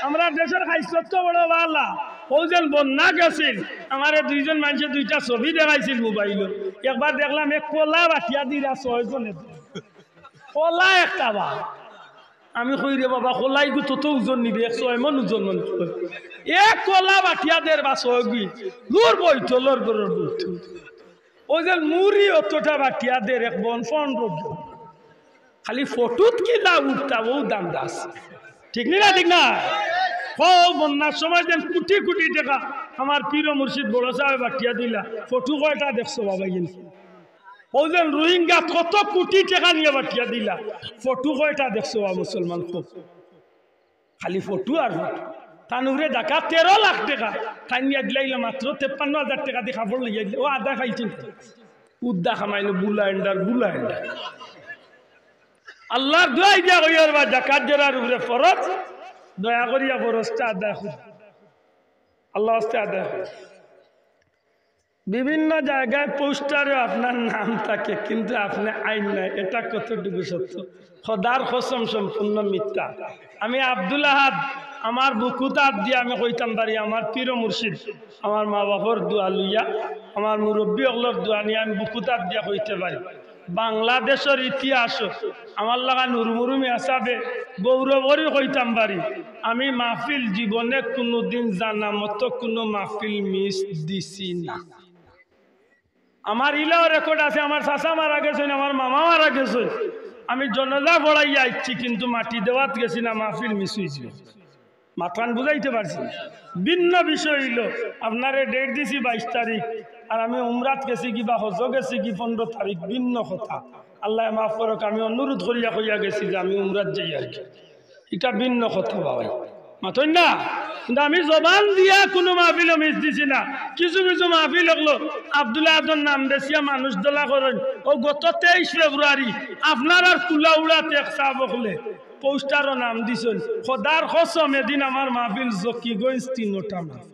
আমরার দেশর খাইছলত তো বড় বালা। অউ যেন বন্যা গেছিল, আমারে দুইজন মানষে দুইটা ছবি দেখাইছিল মোবাইলো। একবার দেখলাম এক কলা বাটিয়া দিরা ছয় জনে। কলা একটা বা। আমি কই, "রে বাবা, কলা ইগু তত ওজন নি বে, এক ছয় মন ওজন মনে অয়।" এক কলা বাটিয়া দের বা ছয় গি। দূর বৈঠলর ঘরর বৈঠল। অউ যে মুড়ি অতটা বাটিয়া দের এক বন পনরো গি। খালি ফটোত কিলা উঠতা, অউ দাম দাস। ঠিক নি না? ঠিক না? অউ বন্যার সময় যেন কুটি কুটি টেকা আমার পীর ও মুর্শিদ বড় সাবে বাটিয়া দিলা। ফটো কয়টা দেখছো বাবা ইন? অউ যেন রোহিঙ্গাত কত কুটি টেকা নিয়া বাটিয়া দিলা। ফটো কয়টা দেখছো বা মুসলমান কও? খালি ফটো আর ফটো। তান উপরে জাকাত তেরো লাখ টেকা। তাইন নিয়া দিলাইলা মাত্র তেপ্পান্ন হাজার টেকা দি কাপড় লইয়া দিলা। অউ আদায় পাইছইন। উদ্দা কামাইলো বুলা এন্ডার, বুলা এন্ডার। আল্লার দোয়াই দিয়া কইয়ার বা জাকাত যেরার উপরে ফরজ, দয়া করিয়া ফরজটা আদায় করি। আল্লার ওয়াস্তে আদায় করি। বিভিন্ন জায়গায় পোস্টারে আপনার নাম থাকে, কিন্তু আপনি আইন নাই। এটা কতটুকু সত্য? খোদার কসম, সম্পূর্ণ মিথ্যা। আমি আব্দুল আহাদ, আমার বুকুত আত দিয়া আমি কইতাম পারি, আমার পীর ও মুর্শিদ, আমার মা বাপর দোয়া লইয়া, আমার মুরব্বী অকলর দোয়া নিয়া আমি বুকুত আত দিয়া কইতে পারি, বাংলাদেশর ইতিহাসো আমার লাখান হুরমুরু মিয়া সাবে গৌরব করি কইতাম পারি, আমি মাহফিল জীবনে কুনুদিন জানা মতো কুনু মাহফিল মিস দিছি না। আমার ইলাও রেকর্ড আছে, আমার চাচা মারা গেছইন, আমার মামা মারা গেছইন, আমি জনাজা পড়াইয়া আইছি, কিন্তু মাটি দেওয়াত গেছি না, মাহফিল মিস অইছে। মাতখান বুঝাইতে পারছি? ভিন্ন বিষয় অইলো, আপনারে ডেট দিছি বাইশ তারিখ, আর আমি উমরাত গেছি কি বা হজো গেছি কি পনরো তারিখ, ভিন্ন কথা। আল্লায় মাফ করউক, আমি অনুরোধ করিয়া কইয়া গেছি যে আমি উমরাত যাই আর কি, ইটা ভিন্ন কথা বাবাই, মাতইন না? কিন্তু আমি জবান দিয়া কুনু মাহফিলো মিস দিছি না। কিছু কিছু মাহফিল অকলো আব্দুল আহাদর নাম দেসিয়া মানুষ দলা করইন। অউ গত তেইশ ফেব্রুয়ারি আপনারার কুলাউড়াত এক সাব অকলে পোস্টারো নাম দিছইন। খোদার কসম, এদিন আমার মাহফিল জকিগঞ্জ, তিনোটা মাহফিল,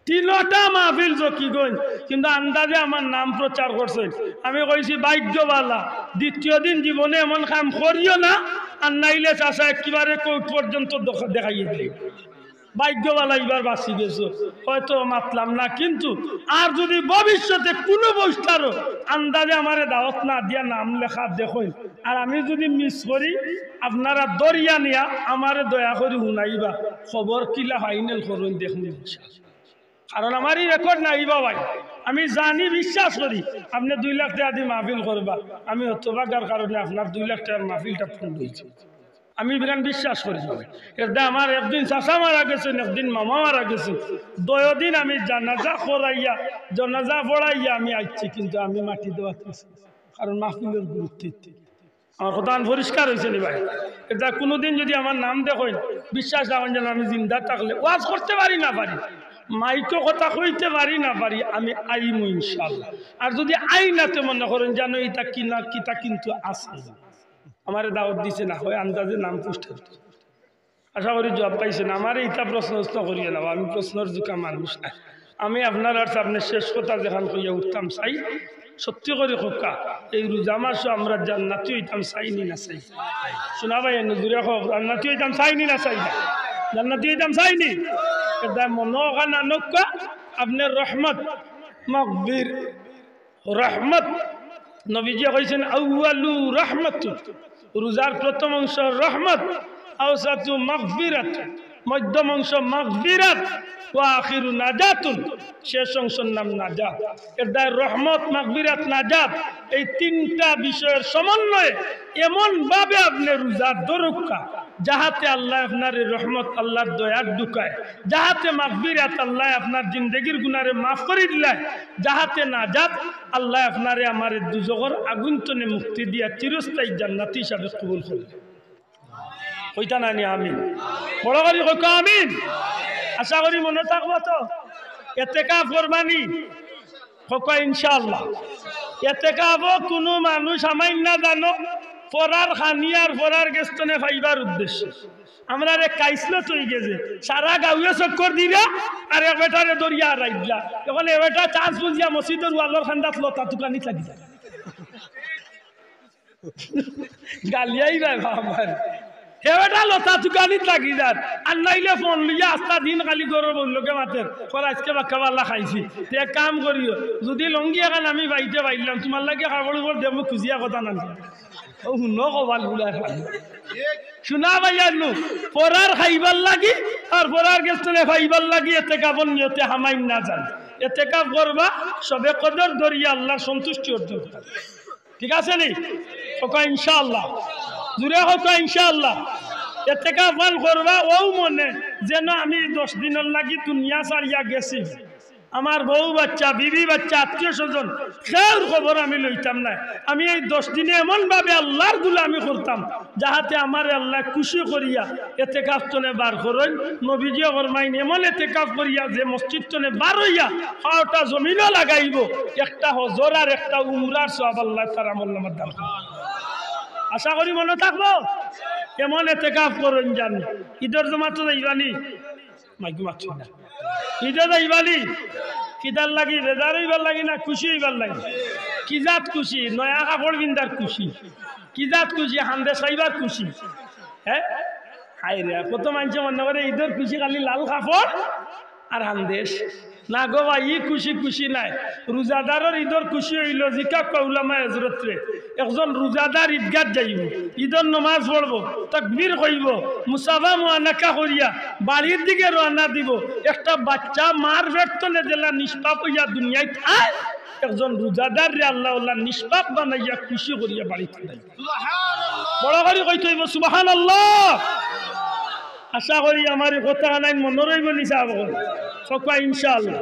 তিনোটা মাহফিল জকিগঞ্জ, কিন্তু আন্দাজে আমার নাম প্রচার করছইন। আমি কইছি, "ভাগ্য ভালা, দ্বিতীয় দিন জীবনে এমন কাম করিও না, আর নাইলে চাচা একেবারে কোর্ট পর্যন্ত দখ-, দেখাইয়া দিলে।" ভাগ্য ভালা ইবার বাঁচি গেছো, হয়তো মাতলাম না, কিন্তু আর যুদি ভবিষ্যতে কুনু পোস্টারো আন্দাজে আমারে দাওয়াত না দিয়া নাম লেখা দেখইন, আর আমি যুদি মিস করি, আপনারা ধরিয়া নিয়া আমারে দয়া করি হুনাইবা, খবর কিলা ফাইনাল করইন দেখমু ইনশাআল্লাহ। কারণ আমার ই রেকর্ড নাই বাবাই, আমি জানি, বিশ্বাস করি, আপনে দুই লাখ টেকা দি মাহফিল করবা, আমি হতভাগার কারণে আপনার দুই লাখ টেকার মাহফিলটা পন্ড অইছে। আমি বিরান বিশ্বাস করি না। এরদায় আমার একদিন চাচা মারা গেছইন, একদিন মামা মারা গেছইন। দুইও দিন আমি জানাজা করাইয়া, জানাজা পড়াইয়া আমি আইছি, কিন্তু আমি মাটি দেওয়াত গেছি না। কারণ মাহফিলর গুরুত্ব ইতে। আমার কথাখান পরিষ্কার অইছে নি ভাই? এরদায় কুনুদিন যুদি আমার নাম দেখইন, বিশ্বাস রাখইন যেন আমি জিন্দা থাকলে ওয়াজ করতে পারি না পারি, মাইকো কথা কইতে পারি না পারি, আমি আইমু ইনশাআল্লাহ। আর যুদি আই না তে মনে করইন জানো ইতা কি না কিতা কিন্তু আছে। আমারে দাওয়াত দিছে না, হয় আন্দাজে নাম পোস্ট করতো। আশা করি জুয়াব পাইছইন। আমারে ইতা প্রশ্ন উশ্ন করিও না, আমি প্রশ্নর জুকা মানুষ না। আমি আপনারার সামনে শেষ কথা যেখান কইয়া উঠতাম চাই, সত্যি করি কউক্কা, এই রোজা মাসো আমরা জান্নাতি অইতাম চাই নি না চাই? হুনা ভাই, এনে জুরে কউক, জান্নাতি অইতাম চাই নি না চাই না? জান্নাতি অইতাম চাই নি? এরদায় মনো অখান আনউক্কা, আপনে রহমত, মাগফির, রহমত, নবীজিয়ে কইছইন, "আউয়ালু রহমত", রোজার প্রথম অংশ রহমত, আওসাতু মাগফিরাত, মধ্যম অংশ মাগফিরাত, ওয়া আখিরু নাজাতুন, শেষ অংশর নাম নাজাত। এরদায় রহমত, মাগফিরাত, নাজাত, এই তিনটা বিষয়র সমন্বয়ে এমন ভাবে আপনে রোজা ধরউক্কা, যাহাতে আল্লায় আপনারে রহমত, আল্লার দয়াত ঢুকায়, যাহাতে মাগফিরাত, আল্লায় আপনার জিন্দেগির গুনারে মাফ করি দিলায়, যাহাতে নাজাত, আল্লায় আপনারে আমারে দুজখর আগুন তনে মুক্তি দিয়া চিরস্থায়ী জান্নাতি হিসাবে কবুল করি। কইতা নায় নি আমিন? বড় করি কউক্কা আমিন। আশা করি মনো থাকবো তো। এতেকাফ করবা নি? কউক্কা ইনশাআল্লাহ। এতেকাফো কুনু মানুষ হামাইন না জানো, পরার খানি আর পরার গেছ তনে পাইবার উদ্দেশ্যে। আমরার এক খাইছলত অইগেছে, সারা গাউয়ে চক্কর দিরা আর এক বেটারে ধরিয়া হারাই দিলা। অখন এ বেটা চান্স বুঝিয়া মসজিদর ওয়ালর কান্দাত লতা তুকানিত লাগি যায়। গালিয়াই যায় বাবা। হে বেটা লতা তুকানিত লাগি যার, আর নাইলে ফোন লইয়া আস্তা দিন খালি ঘরর বউর লগে মাতের, কর আইজকে বাক্কা বালা খাইছি। তে এক কাম করিও, যুদি লুঙ্গি এখান আমি বাইতে পাইলাম, তুমার লাগি কাপড় উপর দেমু খুজিয়া কথা না। অউ হুনো কপাল বুলার খালি। হুনা ভাইয়াইন, পরার খাইবার লাগি আর পরার গেছ তনে পাইবার লাগি এতেকাফর নিয়তে হামাইন না জান। এতেকাফ করবা, শবে কদর ধরিয়া আল্লার সন্তুষ্টি অর্জন করবা। ঠিক আছে নি? কউক্কা ইনশাআল্লাহ। জুরে কউক্কা ইনশাআল্লাহ। এতেকাফ খান করবা অউ মনে, যেন আমি দশ দিনর লাগি দুনিয়া ছাড়িয়া গেছি। আমার বউ বাচ্চা, বিবি বাচ্চা, আত্মীয় স্বজন, কেউর খবর আমি লইতাম নায়। আমি এই দশ দিনে এমন ভাবে আল্লার গুলামি করতাম, যাহাতে আমারে আল্লায় খুশি করিয়া এতেকাফ তনে বার করইন। নবীজিয়ে ফরমাইন, এমন এতেকাফ করিয়া যে মসজিদ তনে বার অইয়া পাওটা জমিনো লাগাইবো, একটা হজর আর একটা উমরার সওয়াব আল্লায় তার আমলনামাত দান করইন। আশা করি মনো থাকবো। এমন এতেকাফ করইন জানি। ইদর জমাতো যাইবা নি? মাইকো মাতইন না। ইদো যাইবা নি? ইতার লাগি বেজার অইবার লাগি না খুশি অইবার লাগি? কি জাত খুশি? নয়া কাপড় পিন্দার খুশি। কি জাত খুশি? হান্দেশ পাইবার খুশি। হ্যাঁ, হায় রে, কত মানষে মনো করে ইদর খুশি খালি লাল কাপড় আর হান্দেশ। না গো ভাই, ই খুশি খুশি নায়। রোজাদারর ইদর খুশি অইলো, জিকাউক্কা উলামায়ে হজরতরে, একজন রোজাদার ইদগাত যাইবো, ইদর নমাজ পড়বো, তাকবীর কইবো, মুসাফা মুআনাকা করিয়া বাড়ির দিকে রওয়ানা দিবো। একটা বাইচ্চা মার পেট তনে যেলা নিষ্পাপ অইয়া দুনিয়াত আয়, একজন রোজাদাররে আল্লায় অলা নিষ্পাপ বানাইয়া খুশি করিয়া বাড়িত আনাইবো। বড় করি কইতে অইবো সুবহানাল্লাহ। আশা করি আমার ই কথা খানাইন মনো রইবো নি সাব অকল? কউক্কা ইনশাআল্লাহ।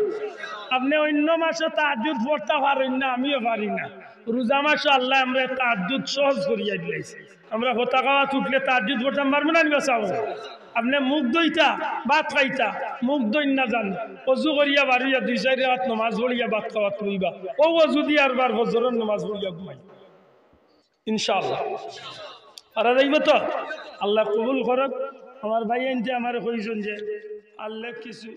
আপনে অইন্য মাসো তাহাজ্জুদ পড়তা পারইন না, আমিও পারি না। রোজা মাসো আল্লায় আমরারে তাহাজ্জুদ সহজ করিয়া দিলাইছে। আমরা ভাত খাওয়াত উঠলে তাহাজ্জুদ পড়তাম পারমু না নি বা সাব অকল? আপনে মুখ ধইতা, ভাত খাইতা, মুখ ধইন না জানি, অজু করিয়া বারইয়া দুই চাইর রাকাত নমাজ পড়িয়া ভাত খাওয়াত বইবা। অউ অজু দি আরবার ফজরর নমাজ পড়িয়া ঘুমাইবা। ইনশাআল্লাহ। পারা যাইবো তো? আল্লায় কবুল করউক। আমার ভাইয়াইন্তে আমারে কইছইন যে আল্লায় কিছু